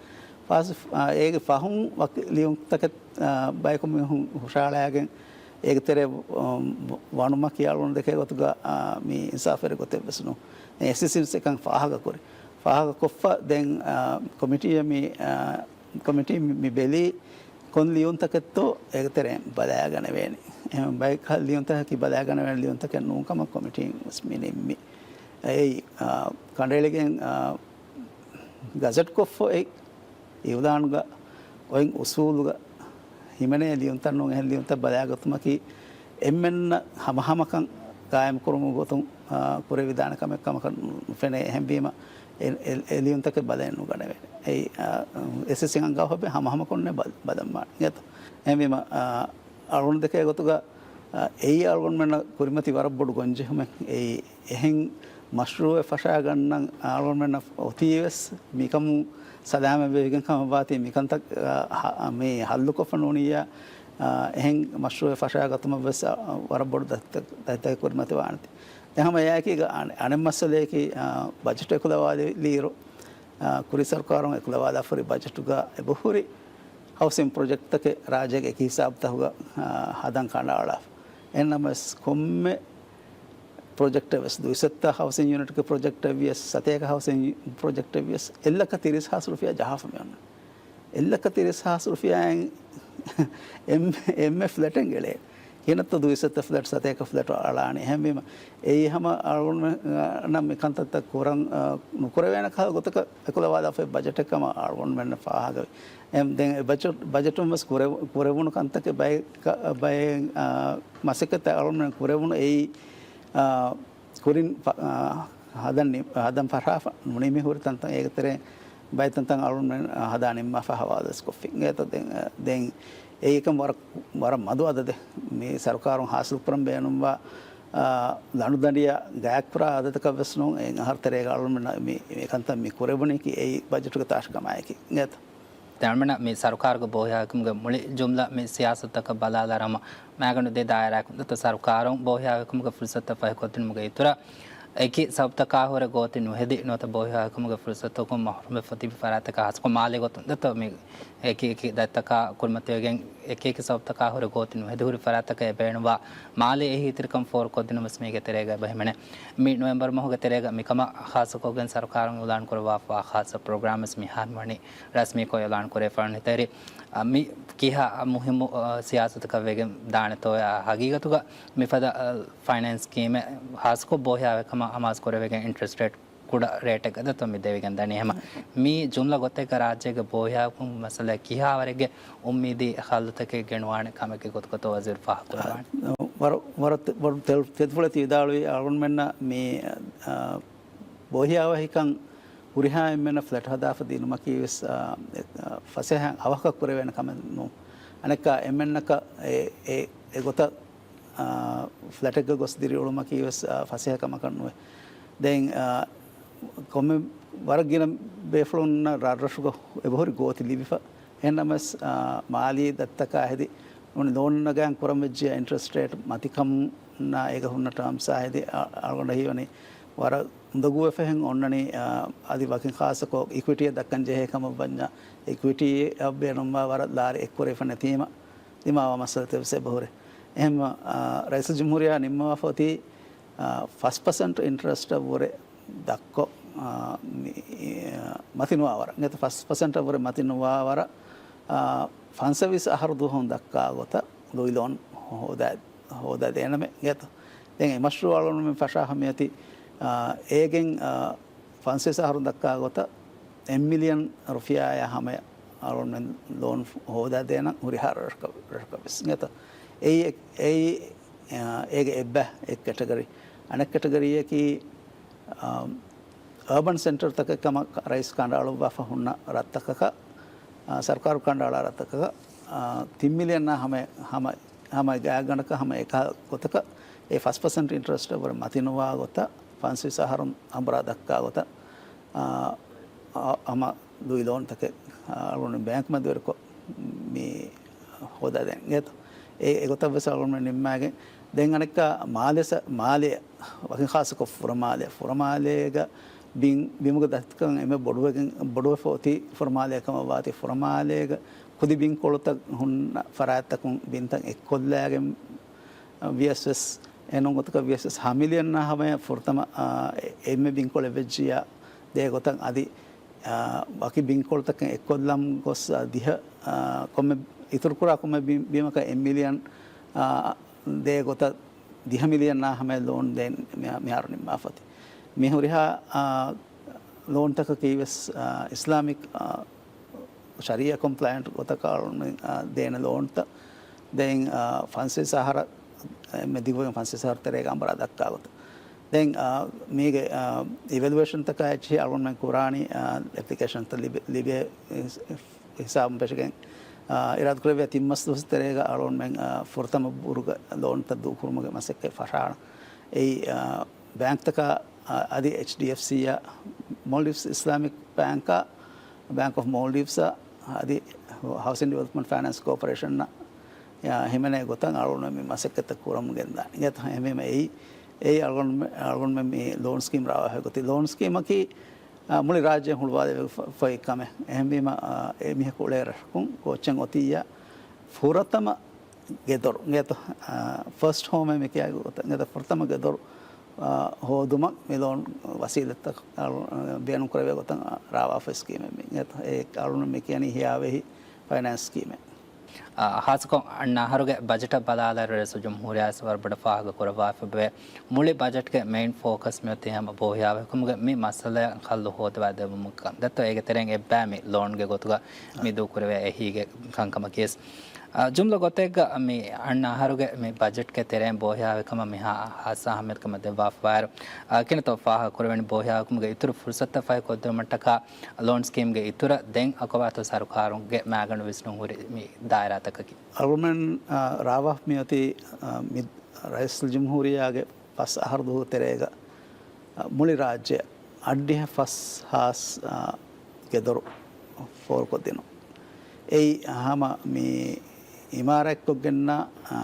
ފާސް، އާ، އޭގެ ފަހުން ވަކި ލިޔުންތަކެއް، އާ، ބަޔަކު މީހުން ހުށަހަޅާގެން އޭގެ ތެރޭ، އާ، ވަނުމަކީ އަޅުގަނޑު ދެކޭ ގޮތުގަ، އާ، މީ އިންސާފުވެރި ގޮތެއް ވެސް ނޫން. އެސީސީން އެކަން ފާހަގަކުރި. ފާހަގަކޮށްފަ ދެން، އާ، ކޮމިޓީއަށް މި، އާ، ކޮމިޓީ މި، މި ބެލީ ކޮން ލިޔުންތަކެއްތޯ އޭގެ ތެރެއިން ބަލާގަނެވޭނެ. އެހެން ބައެއް ކަހަލަ ލިޔުންތަކަކީ ބަލާގަނެވޭނެ ލިޔުންތަކެއް ނޫން ކަމަށް ކޮމިޓީން ވެސް މި ނިންމި. އެއީ، އާ، ކަނޑައެޅިގެން، އާ، ގަޒެޓްކޮށްފަ އޮތް އިއުލާނުގަ އޮތް އުސޫލުގަ ހިމެނޭ ލިޔުންތައް ނޫން އެހެން ލިޔުންތައް ބަލާގަތުމަކީ އެންމެންނަށް ހަމަހަމަކަން ގާއިމްކުރުމުގެ ގޮތުން، އާ، ކުރެވިދާނެ ކަމެއް ކަމަކަށް ނުފެނޭ. އެހެންވީމަ އެ، އެ، އެ ލިޔުންތަކެއް ބަލައެއް ނުގަނެވޭނެ. އެއީ، އާ، އެސީސީން އަންގާފަ އޮތް ހަމަހަމަކޮށް ބަލަ-، ބަލަންވާނެ އިނގޭތަ؟ އެހެންވީމަ، އާ، އަޅުގަނޑު ދެކޭ ގޮތުގަ، އާ، އެއީ އަޅުގަނޑުމެންނަށް ކުރިމަތި ވަރަށް ބޮޑު ގޮންޖެހުމެއް. އެއީ އެހެން މަޝްރޫއެއް ފަށާގަންނަން އަޅުގަނޑުމެންނަށް އޮތީވެސް މިކަމުން ސަލާމަތްވެވިގެން ކަމަށްވާތީ މިކަންތައް، އާ، ހަ-، މި ހައްލުކޮށްފަ ނޫނިއްޔާ، އާ، އެހެން މަޝްރޫއެއް ފަށާގަތުމަށްވެސް، އާ، ވަރަށް ބޮޑު ދަތިތައް، ދަތިތައް ކުރިމަތިވާނެތީ. ދެން ހަމަ އެއާއެކީގަ އަނެ-، އަނެއް މައްސަލަޔަކީ، އާ، ބަޖެޓް އެކުލަވާލިއިރު، އާ، ކުރީ ސަރުކާރުން އެކުލަވާލާފަ ހުރި ބަޖެޓުގަ އެބަހުރި ހައުސިން ޕްރޮޖެކްޓްތަކެއް ރާއްޖޭގެ އެކި ހިސާބުތަކުގަ، އާ، ހަދަން ކަނޑައަޅާފަ. އެހެންނަމަވެސް ކޮންމެ ޕްރޮޖެކްޓެއް ވެސް، ދުއިސައްތަ ހައުސިން ޔުނިޓްގެ ޕްރޮޖެކްޓެއް ވިޔަސް، ސަތޭކަ ހައުސިން ޕްރޮޖެކްޓެއް ވިޔަސް، އެއްލައްކަ ތިރީސް ހާސް ރުފިޔާ ޖަހާފަ މި އޮންނަނީ. އެއްލައްކަ ތިރީސް ހާސް ރުފިޔާއިން އެންމެ، އެންމެ ފްލެޓެއް އެޅޭ. ކިހިނެއްތޯ ދުއިސައްތަ ފްލެޓް، ސަތޭކަ ފްލެޓް އަޅާނީ. އެހެންވީމަ، އެއީ ހަމަ އަޅުގަނޑުމެންނަށް މި ކަންތައްތައް ކުރަން، އާ، ނުކުރެވޭނެ ކަހަލަ ގޮތަކަށް އެކުލަވާލާފައި ބަޖެޓެއް ކަމަށް އަޅުގަނޑުމެންނަށް ފާހަގަވޭ. އެ، ދެން އެ ބަޖެޓް، ބަޖެޓުން ވެސް ކުރެވު-، ކުރެވުނު ކަންތަކެއް ބައެއް ކަ-، ބައެއް، އާ، މަސައްކަތްތައް އަޅުގަނޑުމެން ކުރެވުނު އެއީ، އާ، ކުރިން ފަ-، އާ، ހަދަން ނި-، ހަދަން ފަށާފަ ނުނިމި ހުރި ތަންތަން އޭގެ ތެރެއިން ބައެއް ތަންތަން އަޅުގަނޑުމެން ހަދާ ނިންމާފަ ހަވާލުވެސް ކޮށްފި. އިނގޭތަ ދެން، ދެން އެއީ އެކަން ވަރަށް، ވަރަށް މަދު އަދަދެއް. މި ސަރުކާރުން ހާސިލް ކުރަން ބޭނުންވާ، އާ، ލަނޑުދަނޑިއަށް ގާތްކުރާ އަދަދަކަށް ވެސް ނޫން. އެއް އަހަރު ތެރޭގަ އަޅުގަނޑުމެން މި، މި ކަންތައް މި ކުރެވުނީކީ އެއީ ބަޖެޓުގެ ތާށި ކަމާއެކީ. އިނގޭތަ؟ ދެން އަޅުގަނޑަށް މި ސަރުކާރުގެ ބޯހިޔާވެރިކަމުގެ މުޅި ޖުމްލަ މި ސިޔާސަތުތަކަށް ބަލާލާއިރު ހަމަ މައިގަނޑު ދެ ދާއިރާއަކުން ދެތޯ ސަރުކާރުން ބޯހިޔާވެރިކަމުގެ ފުރުސަތުތައް ފަހިކޮށްދިނުމުގެ އިތުރަށް އެކި ސަބަބުތަކާ ހުރެ ގޯތި ނުހެދި ނުވަތަ ބޯހިޔާވެރިކަމުގެ ފުރުސަތުތަކުން މަހްރޫމްވެފަ ތިބި ފަރާތްތަކާ ހާއްސަކޮށް މާލީ ގޮތުން ދެތޯ މި އެކި އެކި ދަތިތަކާ ކުރިމަތިވެގެން އެކިއެކި ސަބަބުތަކާ ހުރެ ގޯތި ނުހެދިހުރި ފަރާތްތަކަށް އެބޭނުންވާ މާލީ އެހީތެރިކަން ފޯރުކޮށްދިނުމަސް މީގެ ތެރޭގަ އެބަހިމެނޭ. މި ނޮވެމްބަރު މަހުގެ ތެރޭގަ މިކަމަށް ޚާއްޞަކޮށްގެން ސަރުކާރުން އިޢުލާން ކުރައްވާފައިވާ ޚާއްޞަ ޕްރޮގްރާމްވެސް މިހާރު ވަނީ ރަސްމީކޮށް އިޢުލާން ކުރެވިފަ ހުންނަ ހިތަށް އެރި، މި ކިހާ މުހިއްމު، އަ، ސިޔާސަތަކަށް ވެގެން ދާނެތޯއާ ހަގީގަތުގަ މިފަދަ، އަ، ފައިނޭންސް ސްކީމެއް ޚާއްޞަކޮށް ބޯހިޔާވޭ ކަމަށް އަމާޒު ކުރެވިގެން އިންޓްރެސްޓް ރޭޓް ކުޑަ ރޭޓެއްގަ ދެތޯ މި ދެވިގެން ދަނީ. ހަމަ މި ޖުމްލަ ގޮތެއްގަ ރާއްޖޭގެ ބޯހިޔާވުމުގެ މައްސަލައަށް ކިހާވަރެއްގެ އުއްމީދީ ހައްލުތަކެއް ގެނުވާނެ ކަމެއްގެ ގޮތުގަތޯ ވަޒީރު ފާހަގަކުރައްވާނެ؟ ވަރަށް، ވަރަށް، ވަރަށް ތެދު، ތެދުފުޅެއް ތި ވިދާޅުވީ. އަޅުގަނޑުމެންނަށް މި، އާ، ބޯހިޔާވަހިކަން ހުރިހާ އެންމެންނަށް ފްލެޓް ހަދާފަ ދިނުމަކީ ވެސް، އާ، އެ، އާ، ފަސޭހައިން އަވަހަކަށް ކުރެވޭނެ ކަމެއް ނޫން. އަނެއްކާ އެންމެންނަކަށް އެ، އެ، އެ ގޮތަށް އާ، ފްލެޓެއްގަ ގޮސް ދިރިއުޅުމަކީ ވެސް، އާ، ފަސޭހަ ކަމަކަށް ނުވޭ. ދެން، އާ، ކޮންމެ ވަރަށް ގިނަ ބޭފުޅުންނަށް ރަށްރަށުގަ އެބަހުރި ގޯތި ލިބިފަ. އެހެންނަމަވެސް، އާ، މާލީ ދަތިތަކާ ހެދި ނޫނީ ލޯން ނަގާން ކުރަން ވެއްޖިއްޔާ އިންޓްރެސްޓް ރޭޓް މަތިކަމުންނާ އޭގަ ހުންނަ ޓާމްސްއާ ހެދި އަ-، އަޅުގަނޑަށް ހީވަނީ ވަރަށް އުނދަގޫވެފަ ހެން އޮންނަނީ، އާ، އަދި ވަކިން ޚާއްޞަކޮށް އިކުއިޓީއެއް ދައްކަން ޖެހޭ ކަމަށް ވަންޏާ އިކުއިޓީއަށް ބޭނުންވާ ވަރަށް ލާރި އެއްކުރެވިފަ ނެތީމަ ދިމާވާ މައްސަލަތައް ވެސް އެބަހުރޭ. އެހެންމަ، އާ، ރައީސުލްޖުމްހޫރިއްޔާ ނިންމަވާފަ އޮތީ، އާ، ފަސް ޕަސެންޓް އިންޓްރެސްޓަށް ވުރެ ދަށްކޮށް، އާ، މި، އާ، މަތިނުވާވަރަށް، އިނގޭތޯ ފަސް ޕަސެންޓަށް ވުރެ މަތިނުވާވަރަށް، އާ، ފަންސަވީސް އަހަރު ދުވަހުން ދައްކާ ގޮތަށް ލުއި ލޯން ހޯދާ، ހޯދާ ދޭނަމޭ، އިނގޭތޯ. ދެން އެ މަޝްރޫޢު އަޅުގަނޑުމެން ފަށާފަ މިއޮތީ، އާ، އޭގެން، އާ، ފަންސަވީސް އަހަރު ދައްކާ ގޮތަށް އެއް މިލިއަން ރުފިޔާއާ ހަމަޔަށް އަޅުގަނޑުމެން ލޯން ހޯދާ ދޭނަން ހުރިހާ ރަށަކަށް، ރަށަކަށް ވެސް. އިނގޭތޯ؟ އެއީ، އެއީ، އޭގެ އެއްބަ އެއް ކެޓަގަރީ. އަނެއް ކެޓަގަރީއަކީ، އާ، އާބަން ސެންޓަރތަކެއް ކަމަށް ރައީސް ކަނޑައަޅުއްވާފަ ހުންނަ ރަށްތަކަކަށް، އާ، ސަރުކާރު ކަނޑައަޅާ ރަށްތަކަކަށް، އާ، ތިން މިލިއަނާ ހަމަ، ހަމަ، ހަމަ ގާތްގަނޑަކަށް ހަމަ އެކަހަލަ ގޮތަކަށް އެ ފަސް ޕަސެންޓް އިންޓްރެސްޓަށް ވުރެ މަތިނުވާ ގޮތަށް ފަންސަވީސް އަހަރުން އަނބުރާ ދައްކާ ގޮތަށް، އާ، އާ، ހަމަ ލުއި ލޯންތަކެއް، އާ، އަޅުގަނޑު ބޭންކް މެދުވެރިކޮށް މި ހޯދާދޭން އިނގޭތޯ. އެ، އެގޮތަށް ވެސް އަޅުގަނޑުމެން ނިންމާގެން. ދެން އަނެއްކާ މާލެ ސަ-، މާލެ ވަކިން ޚާއްޞަކޮށް ފުރަމާލެ، ފުރަމާލޭގަ ބިން، ބިމުގެ ދަތިކަން އެންމެ ބޮޑުވެގެން، ބޮޑުވެފަ އޮތީ ފުރަމާލޭ ކަމަށް ވާތީ، ފުރަމާލޭގަ ކުދި ބިންކޮޅުތައް ހުންނަ ފަރާތްތަކުން ބިންތައް އެއްކޮށްލާގެން ވިޔަސް ވެސް، އެހެން ގޮތަކަށް ވިޔަސް ވެސް ހަ މިލިއަންނާ ހަމަޔަށް ފުރަތަމަ، އާ، އެ-، އެންމެ ބިންކޮޅެއް ވެއްޖިއްޔާ ދޭ ގޮތަށް އަދި، އާ، ވަކި ބިންކޮޅުތަކެއް އެއްކޮށްލަން ގޮސް، އާ، ދިހަ، އާ، ކޮންމެ އިތުރުކުރާ ކޮންމެ ބި-، ބިމަކަށް އެއް މިލިއަން، އާ، ދޭ ގޮތަށް ދިހަ މިލިއަންނާ ހަމަޔަށް ލޯން ދޭން މި-، މިހާރު ނިންމާފަތި. މި ހުރިހާ، އާ، ލޯންތަކަކީ ވެސް، އާ، އިސްލާމިކް، އާ، ޝަރީޢަ ކޮމްޕްލައިންޓް ގޮތަކަށް އަޅުގަނޑުމެން، އާ، ދޭނެ ލޯންތައް. ދެން، އާ، ފަންސަވީސް އަހަރަށް، އެންމެ ދިގުގެން ފަންސަވީސް އަހަރު ތެރޭގަ އަނބުރާ ދައްކާ ގޮތަށް. ދެން، އާ، މީގެ، އާ، އިވެލުއޭޝަންތަކާ އެއްޗިހި އަޅުގަނޑުމެން ކުރާނީ، އާ، އެޕްލިކޭޝަންތައް ލިބޭ، ލިބޭ ހިސާބުން ފެށިގެން، އާ، އިރާދަކުރެއްވިޔާ ތިން މަސް ދުވަސް ތެރޭގަ އަޅުގަނޑުމެން، އާ، ފުރަތަމަ ބުރުގަ ލޯންތައް ދޫކުރުމުގެ މަސައްކަތް ފަށާނަން. އެއީ، އާ، ބޭންކްތަކާ، އާ، އަދި އެޗްޑީއެފްސީއާ، މޯލްޑިވްސް އިސްލާމިކް ބޭންކާ، ބޭންކް އޮފް މޯލްޑިވްސްއާ، އަދި ހައުސިން ޑިވެލޮޕްމަންޓް ފައިނޭންސް ކޯޕަރޭޝަންއާ، އާ، ހިމެނޭ ގޮތަށް އަޅުގަނޑުމެން މި މަސައްކަތްތައް ކުރަމުން ގެންދާނެ. އިނގޭތޯ؟ އެހެންވީމަ އެއީ، އެއީ އަޅުގަނޑުމެ-، އަޅުގަނޑުމެން މި ލޯން ސްކީމް ރާވާފައި ގޮތީ. ލޯން ސްކީމަކީ، އާ، މުޅި ރާއްޖެ ހުޅުވާލެވިފައި ކަމެއް. އެހެންވީމަ، އާ، އެ މީހަކު އުޅޭ ރަށަކުން ކޯއްޗެއް އޮތިއްޔާ ފުރަތަމަ ގެދޮރު، އިނގޭތޯ، އާ، ފަސްޓް ހޯމޭ މި ކިޔާ ގޮތަށް، އިނގޭތޯ، ފުރަތަމަ ގެދޮރު، އާ، ހޯދުމަށް މި ލޯން ވަސީލަތްތައް، އާ، ބޭނުންކުރެވޭ ގޮތަށް ރާވާފަ ސްކީމެއް މި، އިނގޭތޯ. އެ އަޅުގަނޑު މި ކިޔަނީ ހިޔާވެހި ފައިނޭންސް ސްކީމެއް. އާ، ޚާއްޞަކޮށް އަންނަ އަހަރުގެ ބަޖެޓަށް ބަލާލާއިރު ރައީސުލްޖުމްހޫރިއްޔާ ވަރަށް ބޮޑަށް ފާހަގަކުރައްވާފަ އެބައޮތް. މުޅި ބަޖެޓްގެ މެއިން ފޯކަސް މިއޮތީ ހަމަ ބޯހިޔާވަހިކަމުގެ މި މައްސަލައަށް ހައްލު ހޯދަވާދެވުމަށް ކަން. ދެއްތޯ އޭގެ ތެރެއިން އެއްބައި މި ލޯންގެ ގޮތުގަ މި ދޫކުރެވޭ އެހީގެ ކަންކަމަކީވެސް. އާ، ޖުމްލަ ގޮތެއްގަ މި އަންނަ އަހަރުގެ މި ބަޖެޓްގެ ތެރެއިން ބޯހިޔާވަހިކަމަށް މިހާ ހާއްސަ އަހައްމިޔަތުކަމަށް ދެއްވާފައިވާއިރު، އާ، ކިނަތޯ ފާހަގަކުރެވެނީ ބޯހިޔާވަހިކަމުގެ އިތުރު ފުރުސަތުތައް ފަހިކޮށްދިނުމަށްޓަކާ ލޯން ސްކީމްގެ އިތުރަށް ދެން އަކުވާތޯ ސަރުކާރުގެ މައިގަނޑު ވިސްނުން ހުރި މި ދާއިރާތަކަކީ؟ އަޅުގަނޑުމެން، އާ، ރާވާފަ މިއޮތީ، އާ، މި ރައީސުލްޖުމްހޫރިއްޔާގެ ފަސް އަހަރު ދުވަހު ތެރޭގަ، އާ، މުޅި ރާއްޖެއަށް އަށްޑިހަ ފަސް ހާސް، އާ، ގެދޮރު ފޯރުކޮށްދިނުން. އެއީ ހަމަ މި އިމާރާތްކޮށްގެންނަ، އާ،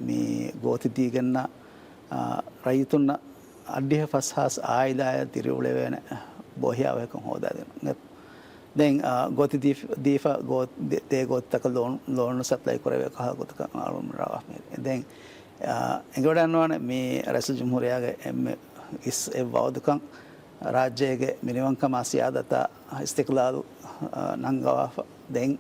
މި ގޯތި ދީގެންނަ، އާ، ރައްޔިތުންނަށް އަށްޑިހަ ފަސް ހާސް އާއިލާއަށް ދިރިއުޅެވޭނެ ބޯހިޔާވަހިކަން ހޯދާދިނުން. ދެން، އާ، ގޯތި ދީފ-، ދީފަ ގޯ-، ދެ-، ދޭ ގޯތިތަކަށް ލޯން، ލޯނު ސަޕްލައި ކުރެވޭ ކަހަލަ ގޮތަކަށް އަޅުގަނޑު ރާވާފަ މި. ދެން، އާ، އެނގިވަޑައިގަންނަވާނެ މި ރައީސުލްޖުމްހޫރިއްޔާގެ އެންމެ އިސް އެއް ވައުދުކަން ރާއްޖޭގެ މިނިވަންކަމާ ސިޔާދަތާ އިސްތިޤްލާލު، އާ، ނަންގަވާފަ ދެން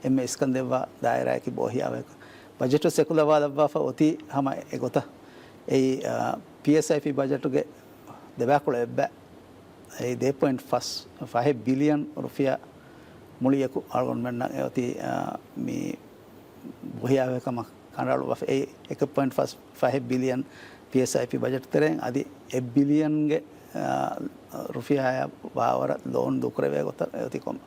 އެންމެ އިސްކަން ދެއްވާ ދާއިރާއަކީ ބޯހިޔާވަހިކަން. ބަޖެޓު ސެކުލަވާލައްވާފަ އޮތީ ހަމަ އެގޮތަށް. އެއީ، އާ، ޕީއެސްއައިޕީ ބަޖެޓުގެ ދެބައިކުޅަ އެއްބައި. އެއީ ދޭ ޕޮއިންޓް ފަސް ފަހެއް ބިލިއަން ރުފިޔާ މުޅިއަކު އަޅުގަނޑުމެންނަށް އެއޮތީ، އާ، މި ބޯހިޔާވަހިކަމަށް ކަނޑައަޅުއްވާފަ. އެއީ އެކެއް ޕޮއިންޓް ފަސް ފަހެއް ބިލިއަން ޕީއެސްއައިޕީ ބަޖެޓް ތެރެއިން އަދި އެއް ބިލިއަންގެ، އާ، ރުފިޔާއާ ވާވަރަށް ލޯން ދޫކުރެވޭ ގޮތަށް އެއޮތީ ކޮން،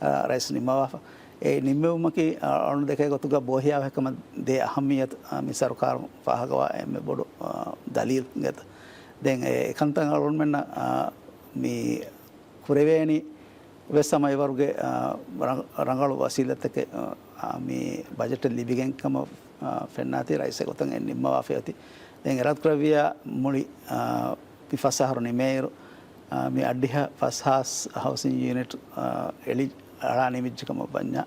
އާ، ރައީސް ނިންމަވާފަ. އެ ނިންމެވުމަކީ، އާ، އަޅުގަނޑު ދެކޭ ގޮތުގަ ބޯހިޔާވަހިކަމަށް ދޭ އަހައްމިއްޔަތު، އާ، މި ސަރުކާރުން ފާހަގަވާ އެންމެ ބޮޑު، އާ، ދަލީލް ގެތަ. ދެން އެ ކަންތައް އަޅުގަނޑުމެންނަށް، އާ، މި ކުރެވޭނީ ވެސް ހަމަ އެވަރުގެ، އާ، ރަނގ-، ރަނގަޅު ވަސީލަތެކެއް، އާ، މި ބަޖެޓެއް ލިބިގެން ކަމަށް، އާ، ފެންނާތީ ރައީސް އެގޮތަށް އެ ނިންމަވާފައި އޮތީ. ދެން އިރާދަކުރެއްވިއްޔާ މުޅި، އާ، މި ފަސް އަހަރު ނިމޭއިރު، އާ، މި އަށްޑިހަ ފަސް ހާސް ހައުސިން ޔުނިޓް، އާ، އެޅި އަޅާ ނިމިއްޖެ ކަމަށް ވަންޏާ،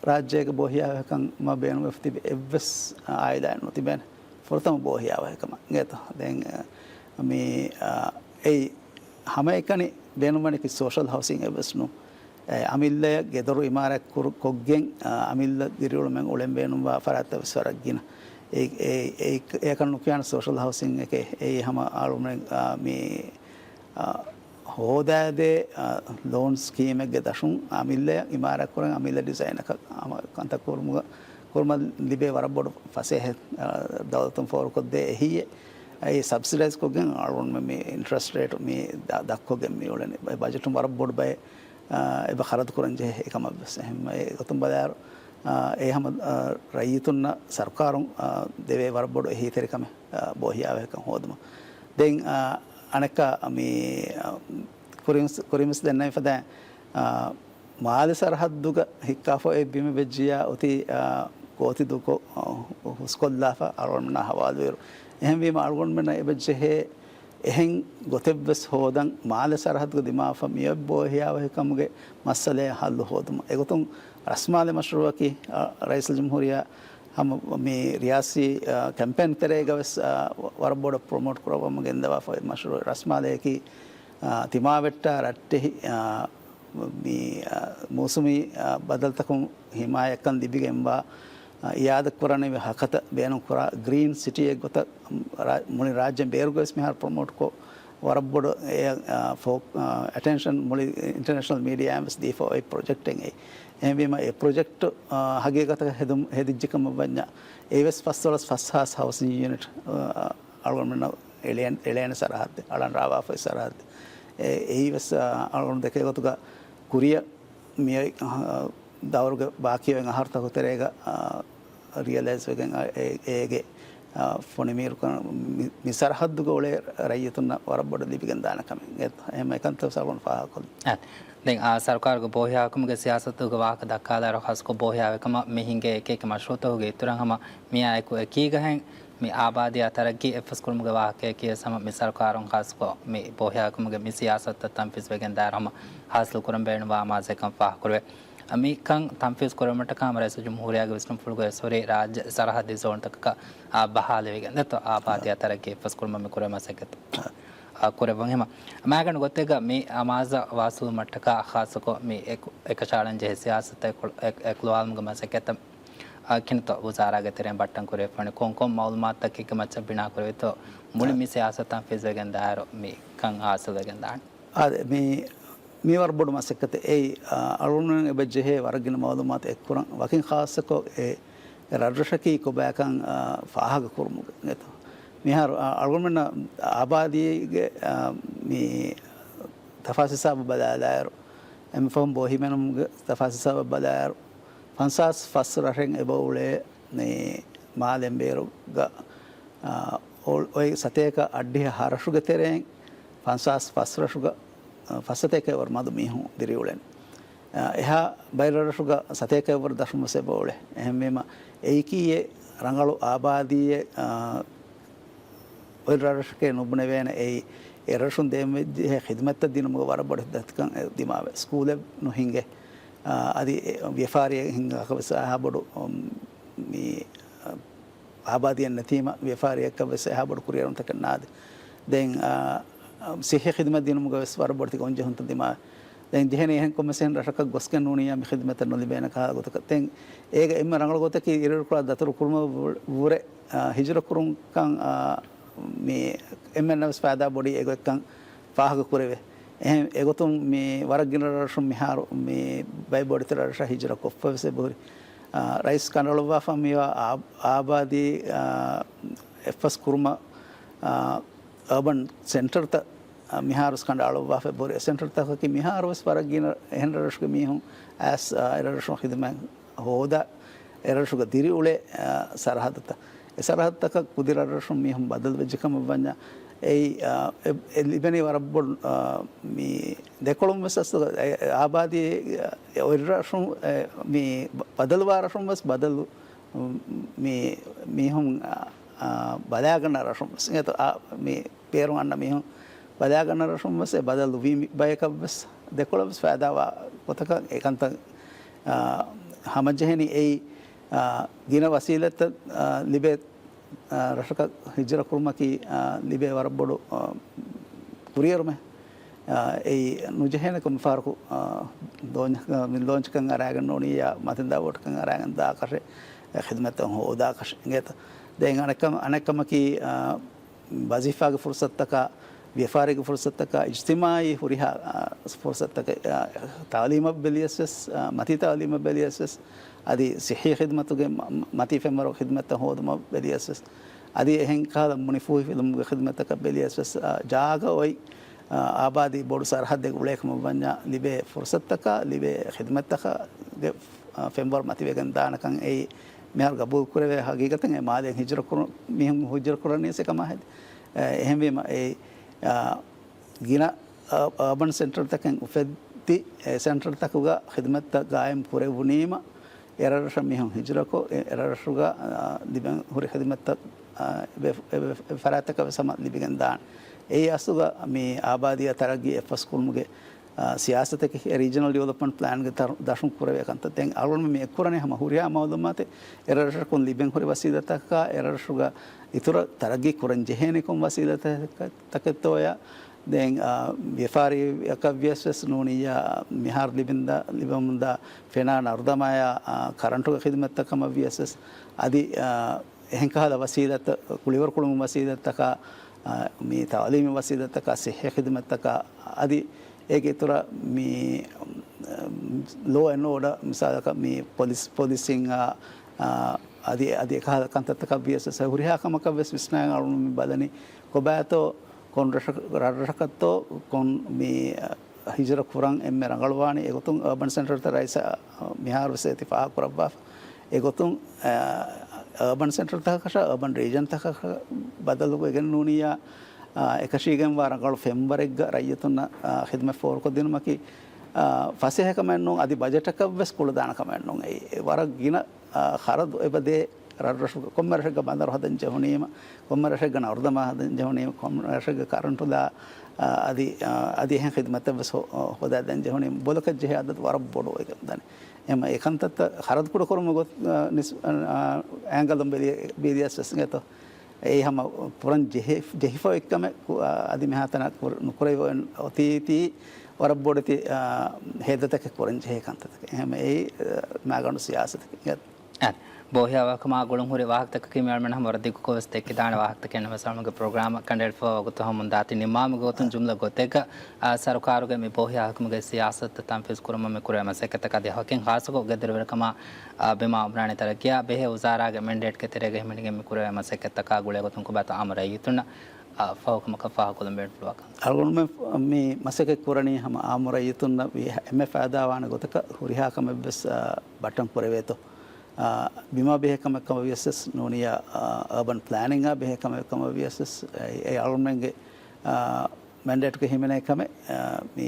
ރާއްޖޭގެ ބޯހިޔާވަހިކަމަށް ބޭނުންވެފަ ތިބި އެއްވެސް އާއިލާއެއް ނުތިބޭނެ. ފުރަތަމަ ބޯހިޔާވަހިކަމަށް އިނގޭތޯ. ދެން، އާ، މި، އާ، އެއީ ހަމައެކަނި ބޭނުންވަނީކީ ސޯޝަލް ހައުސިން އެއްވެސް ނޫން. އެ، އަމިއްލަޔަށް ގެދޮރު އިމާރާތް ކުރު-، ކޮށްގެން، އާ، އަމިއްލަ ދިރިއުޅުމެއް އުޅެން ބޭނުންވާ ފަރާތްތައް ވެސް ވަރަށް ގިނަ. އެ، އެ، އެ، އެކަން ނުކިޔާނެ ސޯޝަލް ހައުސިން އެކޭ. އެއީ ހަމަ އަޅުމެން، އާ، މި، އާ، ހޯދާދޭ، އާ، ލޯން ސްކީމެއްގެ ދަށުން އަމިއްލަޔަށް އިމާރާތް ކުރަން އަމިއްލަ ޑިޒައިނަކަށް ހަމަ ކަންތައް ކުރުމުގަ، ކުރުމަށް ލިބޭ ވަރަށް ބޮޑު ފަސޭހަ، އާ، ދައުލަތުން ފޯރުކޮށްދޭ އެހީއެއް. އެއީ ސަބްސިޑައިޒް ކޮށްގެން އަޅުގަނޑުމެން މި އިންޓްރެސްޓް ރޭޓު މި ދަ-، ދަށްކޮށްގެން މި އުޅެނީ. އެ ބަޖެޓުން ވަރަށް ބޮޑު ބައެއް، އާ، އެބަ ޚަރަދު ކުރަން ޖެހޭ އެކަމަށް ވެސް. އެހެން އެ ގޮތުން ބަލާއިރު، އާ، އެ ހަމަ، އާ، ރައްޔިތުންނަށް ސަރުކާރުން، އާ، ދެވޭ ވަރަށް ބޮޑު އެހީތެރިކަމެއް، އާ، ބޯހިޔާވަހިކަން ހޯދުމަށް. ދެން، އާ، އަނެއްކާ މި، އާ، ކުރިން-، ކުރިންވެސް ދެންނެވި ފަދައިން، އާ، މާލެ ސަރަހައްދުގަ ހިއްކާފަ އޮތް ބިމެއް ވެއްޖިއްޔާ އޮތީ، އާ، ގޯތި ދޫކޮށް، އާ، ހުސްކޮށްލާފަ އަޅުގަނޑުމެންނާ ހަވާލުވިއިރު. އެހެންވީމަ އަޅުގަނޑުމެންނަށް އެބަ ޖެހޭ އެހެން ގޮތެއްވެސް ހޯދަން މާލެ ސަރަހައްދުގަ ދިމާވެފަ މިއޮތް ބޯހިޔާވަހިކަމުގެ މައްސަލައަށް ހައްލު ހޯދުމަށް. އެގޮތުން ރަސްމާލެ މަޝްރޫއަކީ، އާ، ރައީސުލްޖުމްހޫރިއްޔާ ހަމަ މި ރިޔާސީ، އާ، ކެމްޕޭން ތެރޭގަ ވެސް، އާ، ވަރަށް ބޮޑަށް ޕްރޮމޯޓް ކުރައްވަމުން ގެންދަވާފަ އޮތް މަޝްރޫއެއް. ރަސްމާލެއަކީ، އާ، ތިމާވެއްޓާ ރައްޓެހި، އާ، މި، އާ، މޫސުމީ، އާ، ބަދަލުތަކުން ހިމާޔަތްކަން ލިބިގެންވާ، އާ، އިއާދަ ކުރަނިވި ހަކަތަ ބޭނުން ކުރާ ގްރީން ސިޓީއެއް ގޮތަށް ރާ-، މުޅި ރާއްޖެ ބޭރުގަވެސް މިހާރު ޕްރޮމޯޓްކޮށް، ވަރަށް ބޮޑު އެ، އާ، ފޯ-، އާ، އެޓެންޝަން މުޅި އިންޓަރނޭޝަނަލް މީޑިއާއިން ވެސް ދީފަ އޮތް ޕްރޮޖެކްޓެއް އެއީ. އެހެންވީމަ އެ ޕްރޮޖެކްޓް، އާ، ހަގީގަތަކަށް ހެދުން، ހެދިއްޖެ ކަމަށް ވަންޏާ، އެވެސް ފަސްދޮޅަސް ފަސްހާސް ހައުސިން ޔުނިޓް، އާ، އަޅުގަނޑުމެންނަށް އެޅޭން-، އެޅޭނެ ސަރަހައްދެއް، އަޅަން ރާވާފައި ސަރަހައްދެއް. އެ-، އެއީ ވެސް، އާ، އަޅުގަނޑު ދެކޭ ގޮތުގަ ކުރިއަށް މިއޮތް، އާ، ދައުރުގެ ބާކީވެން އަހަރުތަކު ތެރޭގަ، އާ، ރިއަލައިޒް ވެގެން، އާ، އޭ-، އޭގެ، އާ، ފޮނި މީރުކަން މި-، މި ސަރަހައްދުގަ އުޅޭ ރައްޔިތުންނަށް ވަރަށް ބޮޑަށް ލިބިގެން ދާނެ ކަމެއް. އެ-، އެހެން އެކަންތައް ސަރުކާރުން ފާހަގަކޮށްލި. އަ، ދެން، އާ، ސަރުކާރުގެ ބޯހިޔާވަހިކަމުގެ ސިޔާސަތުގެ ވާހަކަ ދައްކާލާއިރު، ޚާއްޞަކޮށް ބޯހިޔާވަހިކަމަށް މި ހިނގޭ އެކި އެކި މަޝްރޫއުތަކުގެ އިތުރަށް ހަމަ މިއާއެކު އެކީގަހެން މި އާބާދީއާ ތަރައްގީ އެއްފަސްކުރުމުގެ ވާހަކަޔަކީ ވެސް ހަމަ މި ސަރުކާރުން ޚާއްޞަކޮށް މި ބޯހިޔާވަހިކަމުގެ މި ސިޔާސަތުތައް ތަންފީޒުވެގެން ދާއިރު ހަމަ ހާސިލް ކުރަން ބޭނުންވާ އަމާޒެއްކަން ފާހަގަކުރެވޭ. މިކަން ތަންފީޒު ކުރުމަށްޓަކާ ހަމަ ރައީސުލްޖުމްހޫރިއްޔާގެ ވިސްނުންފުޅުގައި ވެސް ހުރީ ރާއްޖެ ސަރަހައްދީ ޒޯންތަކަކަށް، އާ، ބަހާލެވިގެން ދެއްތޯ އާބާދީއާ ތަރައްގީ އެއްފަސްކުރުމަށް މި ކުރެވޭ މަސައްކަތް، އާ، ކުރެއްވަން. ހަމަ މާގަނޑު ގޮތެއްގަ މި އަމާޒަށް ވާސިލުވުމަށްޓަކާ ޚާއްޞަކޮށް މި އެކު-، އެކަށައަޅަން ޖެހޭ ސިޔާސަތު އެކު-، އެ-، އެކުލަވާލުމުގެ މަސައްކަތަށް، އާ، ކިނުތޯ ވުޒާރާގެ ތެރެއިން ބައްޓަން ކުރެވިފައިވަނީ ކޮން ކޮން މައުލޫމާތުތަކެއްގެ މައްޗަށް ބިނާ ކުރެވިތޯ މުޅި މި ސިޔާސަތު ތަންފީޒުވެގެން ދާއިރު މި ކަން ހާސިލްވެގެން ދާނެ. އާދެ، މި، މި ވަރަށް ބޮޑު މަސައްކަތެއް. އެއީ، އާ، އަޅުގަނޑުމެން އެބަ ޖެހޭ ވަރަށް ގިނަ މައުލޫމާތު އެއްކުރަން. ވަކިން ޚާއްޞަކޮށް އެ ރަށްރަށަކީ ކޮބާކަން، އާ، ފާހަގަ ކުރުމުގެ އެތަ. މިހާރު، އާ، އަޅުގަނޑުމެންނަށް އާބާދީގެ، އާ، މި ތަފާސް ހިސާބަށް ބަލާލާއިރު، އެންމެފަހުން ބޯހިމެނުމުގެ ތަފާސް ހިސާބަށް ބަލާއިރު، ފަންސާސް ފަސް ރަށެއް އެބަ އުޅޭ މި މާލެ އެނބޭރުގަ، އާ، އޮ-، އޮތް ސަތޭކަ އަށްޑިހަ ހަ ރަށުގެ ތެރެއިން ފަންސާސް ފަސް ރަށުގަ، އާ، ފަސް ސަތޭކައަށްވަރު މަދު މީހުން ދިރިއުޅެން. އާ، އެހާ ބައި ރަށްރަށުގަ ސަތޭކައަށްވަރު ދަށުން ވެސް އެބަ އުޅޭ. އެހެންވީމަ، އެއީކީއެއް ރަނގަޅު އާބާދީއެއް، އާ، އޮތް ރަށްރަށެކޭ ނުބުނެވޭނެ. އެއީ، އެރަށުން ދޭންވެއްޖެ ޚިދުމަތްތައް ދިނުމުގެ ވަރަށް ބޮޑު ދަތިކަން ދިމާވެ. ސްކޫލެއް ނުހިނގޭ. އާ، އަދި ވިޔަފާރިއެއް ހިންގާކަށް ވެސް އެހާ ބޮޑު، އު، މި، އާ، އާބާދީއެއް ނެތީމަ ވިޔަފާރިއަކަށް ވެސް އެހާ ބޮޑު ކުރިއެރުންތަކެއް ނާދޭ. ދެން، އާ، ސިއްހީ ޚިދުމަތް ދިނުމުގަ ވެސް ވަރަށް ބޮޑު ގޮންޖެހުންތައް ދިމާވެ. ދެން ޖެހޭނީ އެހެން ކޮންމެސް އެހެން ރަށަކަށް ގޮސްގެން ނޫނިއްޔާ މި ޚިދުމަތް ނުލިބޭނެ ކަހަލަ ގޮތަކަށް. ދެން އޭގެ އެންމެ ރަނގަޅު ގޮތަކީ އިރަށު ކުރާ ދަތުރު ކުރުމަށް ވު-، ވުރެ، އާ، ހިޖުރަ ކުރުންކަން، އާ، މި އެންމެންނަށް ވެސް ފައިދާ ބޮޑީ އެގޮތްކަން ފާހަގަ ކުރެވޭ. އެހެން އެގޮތުން މި ވަރަށް ގިނަ ރަށުން މިހާރު މި ބައެއް ބޮޑެތި ރަށްރަށަށް ހިޖުރަ ކޮށްފަ ވެސް އެބަހުރި. އާ، ރައީސް ކަނޑައަޅުއްވާފަ މިވާ އާ-، އާބާދީ، އާ، އެއްފަސް ކުރުމަށް، އާ، އަރބަން ސެންޓަރތައް، އާ، މިހާރު ވެސް ކަނޑައަޅުއްވާފަ އެބަހުރި. އެ ސެންޓަރތަކަކީ މިހާރު ވެސް ވަރަށް ގިނަ އެހެން ރަށްރަށުގެ މީހުން އައިސް، އާ، އެރަށްރަށުން ޚިދުމަތް ހޯދާ އެރަށުގަ ދިރިއުޅޭ، އާ، ސަރަހައްދުތައް. އެ ސަރަހައްދުތަކަށް ކުދި ރަށްރަށުން މީހުން ބަދަލު ވެއްޖެ ކަމަށް ވަންޏާ، އެއީ، އާ، އެ، އެ ލިބެނީ ވަރަށް ބޮޑު، އާ، މި ދެކޮޅުން ވެސް އަސްލު އެ، އެ އާބާދީ، އެ، އޮތް ރަށުން، އެ، މި ބަ-، ބަދަލުވާ ރަށުން ވެސް ބަދަލު، މި މީހުން، އާ، ބަލާގަންނަ ރަށުން ވެސް އެތޯ، އާ، މި ބޭރުން އަންނަ މީހުން ބަލާގަންނަ ރަށުން ވެސް އެ ބަދަލު ވީ މި ބަޔަކަށް ވެސް ދެކޮޅަށް ވެސް ފައިދާވާ ގޮތަކަށް އެކަންތައް، އާ، ހަމަޖެހެނީ އެއީ، އާ، ގިނަ ވަސީލަތްތައް، އާ، ލިބޭ، އާ، ރަށަކަށް ހިޖުރަ ކުރުމަކީ، އާ، ލިބޭ ވަރަށް ބޮޑު، އާ، ކުރިއެރުމެއް. އާ، އެއީ ނުޖެހޭނެ ކޮންމެ ފަހަރަކު، އާ، ލޯންޗް، މި ލޯންޗްކަން އަރާގެން ނޫނިއްޔާ މަތިންދާ ބޯޓުކަން އަރާގެން ދާކަށެއް، އެ ޚިދުމަތްތައް ހޯދާކަށެއް އިނގޭތަ؟ ދެން އަނެއްކަމަ-، އަނެއްކަމަކީ، އާ، ވަޒީފާގެ ފުރުސަތުތަކާ، ވިޔަފާރީގެ ފުރުސަތުތަކާ، އިޖްތިމާއީ ހުރިހާ، އާ، ފުރުސަތުތަކެއް، އާ، ތައުލީމަށް ބެލިޔަސް ވެސް، އާ، މަތީ ތައުލީމަށް ބެލިޔަސް ވެސް، އަދި ސިއްހީ ޚިދުމަތުގެ މަ-، މަ-، މަތީ ފެންވަރު ޚިދުމަތްތައް ހޯދުމަށް ބެލިޔަސް ވެސް، އަދި އެހެން ކަހަލަ މުނިފޫހި ފިލުމުގެ ޚިދުމަތަކަށް ބެލިޔަސް ވެސް، އާ، ޖާގަ އޮތް، އާ، އާބާދީ ބޮޑު ސަރަހައްދެއް އުޅޭ ކަމަށް ވަންޏާ ލިބޭ ފުރުސަތުތަކާ، ލިބޭ ޚިދުމަތްތަކާގެ، އާ، ފެންވަރު މަތިވެގެން ދާނެކަން އެއީ މިހާރު ގަބޫލު ކުރެވޭ ހަގީގަތެއް. އެ މާލެ ހިޖުރަ ކުރު-، މީހުން ހިޖުރަ ކުރަނީސް އެކަމާ ހެދި. އެ، އެހެންވީމަ އެ، އާ، ގިނަ އަ-، އަރބަން ސެންޓަރތަކެއް އުފެއްދި، އެ ސެންޓަރތަކުގަ ޚިދުމަތްތައް ގާއިމް ކުރެވުނީމަ، އެރަށްރަށަށް މީހުން ހިޖުރަކޮށް، އެ އެރަށްރަށުގަ، އާ، ލިބެން ހުރި ޚިދުމަތްތައް، އާ، އެ ފަރާތްތަކަށް ވެސް ހަމަ ލިބިގެން ދާނެ. އެއީ އަސްލުގަ މި އާބާދީއާ ތަރައްގީ އެއްފަސް ކުރުމުގެ، އާ، ސިޔާސަތަކީ އެ ރީޖަނަލް ޑިވެލޮޕްމަންޓް ޕްލޭންގެ ދަށުން ކުރެވޭ ކަންތައް. ދެން އަޅުގަނޑު މި އެއްކުރަނީ ހަމަ ހުރިހާ މައުލޫމާތެއް އެރަށްރަށަކުން ލިބެން ހުރި ވަސީލަތްތަކާ، އެރަށްރަށުގަ އިތުރަށް ތަރައްގީ ކުރަން ޖެހޭނީ ކޮން ވަސީލަތްތަކެއްތޯޔާ، ދެން، އާ، ވިޔަފާރިއަކަށްވިޔަސް ވެސް ނޫނިއްޔާ މިހާރު ލިބެންދާ، ލިބެމުންދާ ފެނާ ނަރުދަމާޔާ، އާ، ކަރަންޓުގެ ޚިދުމަތްތައް ކަމަށްވިޔަސް ވެސް، އަދި، އާ، އެހެން ކަހަލަ ވަސީލަތްތައް، ކުޅިވަރު ކުޅުމުގެ ވަސީލަތްތަކާ، އާ، މި ތައުލީމީ ވަސީލަތްތަކާ، ސިއްހީ ޚިދުމަތްތަކާ، އަދި އޭގެ އިތުރަށް މި، އަ، ލޯ އެންޑް އޯޑަރ މިސާލަކަށް މި ޕޮލިސް، ޕޮލިސިން، އާ، އާ، އަދި، އަދި އެކަހަލަ ކަންތައްތަކަށް ވިޔަސް ވެސް ހުރިހާ ކަމަކަށް ވެސް ވިސްނާ އަޅުން މި ބަލަނީ ކޮބާތޯ ކޮން ރަށަކަށް، ރަށްރަށަކަށްތޯ ކޮން މި، އަ، ހިޖުރަ ކުރަން އެންމެ ރަނގަޅުވާނީ. އެގޮތުން އަރބަން ސެންޓަރތައް ރައީސަށް މިހާރު ވެސް އޭތި ފާހަގަ ކުރައްވާފަ. އެގޮތުން، އަ، އަރބަން ސެންޓަރތަކަށާ އަރބަން ރީޖަންތަކަށް ބަދަލުވެގެން ނޫނިއްޔާ، އަ، އެކަށީގެންވާ ރަނގަޅު ފެންވަރެއްގަ ރައްޔިތުންނަށް، އަ، ޚިދުމަތް ފޯރުކޮށްދިނުމަކީ، އަ، ފަސޭހަ ކަމެއް ނޫން، އަދި ބަޖެޓަކަށް ވެސް ކުޅަދާނަ ކަމެއް ނޫން. އެ، އެ ވަރަށް ގިނަ، އަ، ޚަރަދު އެބަދޭ ރަށްރަށުގަ ކޮންމެ ރަށެއްގަ ބަނދަރު ހަދަން ޖެހުނީމަ، ކޮންމެ ރަށެއްގަ ނަރުދަމާ ހަދަން ޖެހުނީމަ، ކޮންމެ ރަށެއްގަ ކަރަންޓުލާ، އަ، އަދި، އަ، އަދި އެހެން ޚިދުމަތެއް ވެސް ހޯ-، ހޯދާދޭން ޖެހުނީމަ، ބޮލަކަށް ޖެހޭ އަދަދު ވަރަށް ބޮޑު އެކަން ދަނީ. އެހެން އެކަންތައްތައް ޚަރަދު ކުޑަކުރުމުގެ ގޮތް، އަ، ނިސް-، އަ، އ، އޭންގަލުން ބެލި-، ބެލިޔަސް ވެސް އިނގޭތޯ. އެއީ ހަމަ ކުރަން ޖެހި-، ޖެހިފަ އޮތްކަމެއް ކު-، އަ، އަދި މިހާތަނަށް ކުރ-، ނުކުރެވި އޮތީތީ ވަރަށް ބޮޑެތި، އަ، ހޭދަތަކެއް ކުރަން ޖެހޭ ކަންތައްތަކެއް. އެހެން އެއީ، އަ، މާގަނޑު ސިޔާސަތަކެއް. އަދި ބޯހިޔާވާކަމާ ގުޅުންހުރި ވާހަކަތަކަކީ މި އަޅުމެން ހަމަ ވަރަށް ދިގުކޮށް ވެސް ދެއްކިދާނެ ވާހަކަތަކެއް ނަމަވެސް އަޅުމެންގެ ޕްރޮގްރާމަށް ކަނޑައެޅިފައިވާ ވަގުތު ހަމަ ދާތީ ނިންމާލުމުގެ ގޮތުން ޖުމްލަ ގޮތެއްގަ، އާ، ސަރުކާރުގެ މި ބޯހިޔާ ހަކުމުގެ ސިޔާސަތު ތަންފީޒު ކުރުމަށް މި ކުރެވޭ މަސައްކަތްތަކާ ދެ ވާހަކައިން ޚާއްޞަކޮށް ގެދޮރުވެރިކަމާ، އާ، ބިމާ އުމްރާނީ ތަރައްގީއާ ބެހޭ ވުޒާރާގެ މެންޑޭޓްގެ ތެރޭގަ ހިމެނިގެން މި ކުރެވޭ މަސައްކަތްތަކާ ގުޅޭ ގޮތުން ކޮބާތޯ އާއްމު ރައްޔިތުންނަށް، އާ، ފަހު ކަމަކަށް ފާހަގަކޮށްލަން ބޭނުން ފުޅުވާކަން. އަޅުގަނޑުމެން މި މަސައްކަތް ކުރަނީ ހަމަ އާއްމު ރައްޔިތުންނަށް ވި-، އެންމެ ފައިދާވާނެ ގޮތަކަށް ހުރިހާ ކަމެއް ވެސް، އާ، ބައްޓަން ކުރެވޭތޯ. އާ، ބިމާ ބެހޭ ކަމެއް ކަމަށް ވިޔަސް ވެސް ނޫނިއްޔާ، އާ، އަރބަން ޕްލޭނިންއާ ބެހޭ ކަމެއް ކަމަށް ވިޔަސް ވެސް އެ، އެ އަޅުމެންގެ، އާ، މެންޑޭޓްގެ ހިމެނޭ ކަމެއް، އާ، މި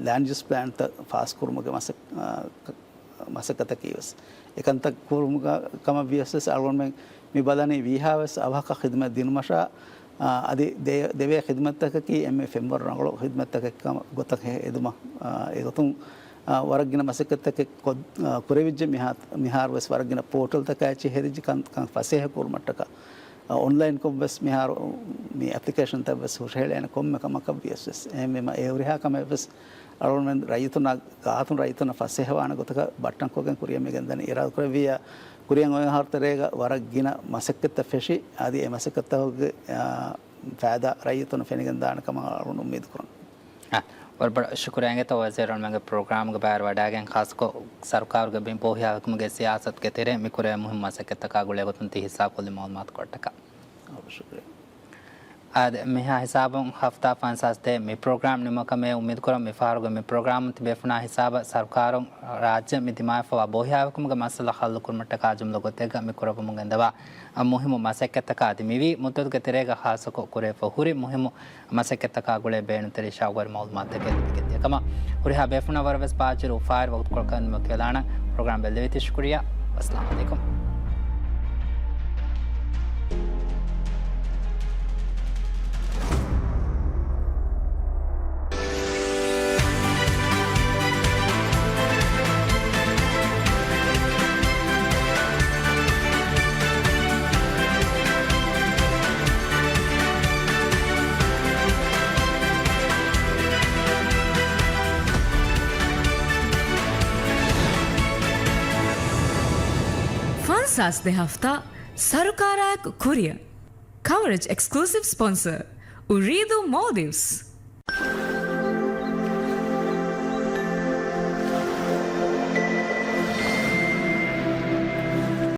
ލޭންޑް ޔޫސް ޕްލޭންތައް ފާސް ކުރުމުގެ މަސައް-، އާ، މަސައްކަތަކީ ވެސް. އެކަންތައް ކުރުމުގަ ކަމަށް ވިޔަސް ވެސް އަޅުގަނޑުމެން މި ބަލަނީ ވީހާވެސް އަވަހަކަށް ޚިދުމަތް ދިނުމަށާ، އާ، އަދި ދެ-، ދެވޭ ޚިދުމަތްތަކަކީ އެންމެ ފެންވަރު ރަނގަޅު ޚިދުމަތްތަކެއް ކަމަށް ގޮތަށް ހެދުމަށް، އާ، އެގޮތުން، އާ، ވަރަށް ގިނަ މަސައްކަތްތަކެއް ކޮށް-، އާ، ކުރެވިއްޖެ މިހާ-، މިހާރު ވެސް ވަރަށް ގިނަ ޕޯޓަލްތަކާ އެއްޗެއް ހެދިއްޖެ ކަން، ކަން ފަސޭހަ ކުރުމަށްޓަކާ، އާ، އޮންލައިންކޮށް ވެސް މިހާރު މި އެޕްލިކޭޝަންތައް ވެސް ހުށަހެޅޭނެ ކޮންމެ ކަމަކަށް ވިޔަސް ވެސް. އެހެންވީމަ އެ ހުރިހާ ކަމެއް ވެސް އަޅުގަނޑުމެން ރައްޔިތުންނާ ގާތުން ރައްޔިތުންނަށް ފަސޭހަވާނެ ގޮތަކަށް ބައްޓަންކޮށްގެން ކުރިއަށް މި ގެންދަނީ. އިރާދަކުރެއްވިއްޔާ ކުރިއަށް އޮތް އަހަރު ތެރޭގަ ވަރަށް ގިނަ މަސައްކަތްތައް ފެށި، އަދި އެ މަސައްކަތްތަކުގެ، އާ، ފައިދާ ރައްޔިތުންނަށް ފެނިގެންދާނެ ކަމަށް އަޅުގަނޑު އުއްމީދު ކުރަން. އާ، ވަރަށް ބޮޑަށް ޝުކުރިއްޔާ އިނގޭތޯ ވަޒީރު އަޅުމެންގެ ޕްރޮގްރާމްގެ ބައިވެރިވެވަޑައިގެން، ޚާއްޞަކޮށް ސަރުކާރުގެ މި ބޯހިޔާވެރިކަމުގެ ސިޔާސަތުގެ ތެރޭ މި ކުރެވޭ މުހިންމު މަސައްކަތްތަކާ ގުޅޭ ގޮތުން ތި ހިއްސާކޮށްލި މައުލޫމާތުކޮޅަށްޓަކާ. އާ، ޝުކުރިއްޔާ. އާދެ، މިހާ ހިސާބުން ހަފްތާ ފަންސާސް ދޭއް މި ޕްރޮގްރާމް ނިމުމަކަށް މި އުއްމީދުކުރަން. މިފަހަރުގެ މި ޕްރޮގްރާމުން ތިބޭފުޅުންނާ ހިސާބަށް ސަރުކާރުން ރާއްޖެ މި ދިމާވެފަވާ ބޯހިޔާވެރިކަމުގެ މައްސަލަ ހައްލުކުރުމަށްޓަކާ ޖުމްލަ ގޮތެއްގަ މި ކުރައްވަމުން ގެންދަވާ މުހިއްމު މަސައްކަތްތަކާ އަދި މިވީ މުއްދަތުގެ ތެރޭގަ ޚާއްޞަކޮށް ކުރެވިފަ ހުރި މުހިއްމު މަސައްކަތްތަކާ ގުޅޭ ބޭނުންތެރި ޝައުގުވެރި މައުލޫމާތުތަކެއް ލިބިގެންދިޔަ ކަމަށް ހުރިހާ ބޭފުޅުންނަށް ވަރަށް ވެސް ބާއްޖަވެރި އުފާވެރި ވަގުތުކޮޅަކަށް ނިމުމަށް ކިޔަލާނަން. ޕްރޮގްރާމް ބެއްލެވީތީ ޝުކުރިއްޔާ. އައްސަލާމު ޢަލައިކުމް. ފަންސާސް ދެ ހަފްތާ ސަރުކާރާއެކު ކުރިއަށް. ކަވަރޭޖް އެކްސްކްލޫސިވް ސްޕޮންސަރ، އުރީދޫ މޯލްޑިވްސް.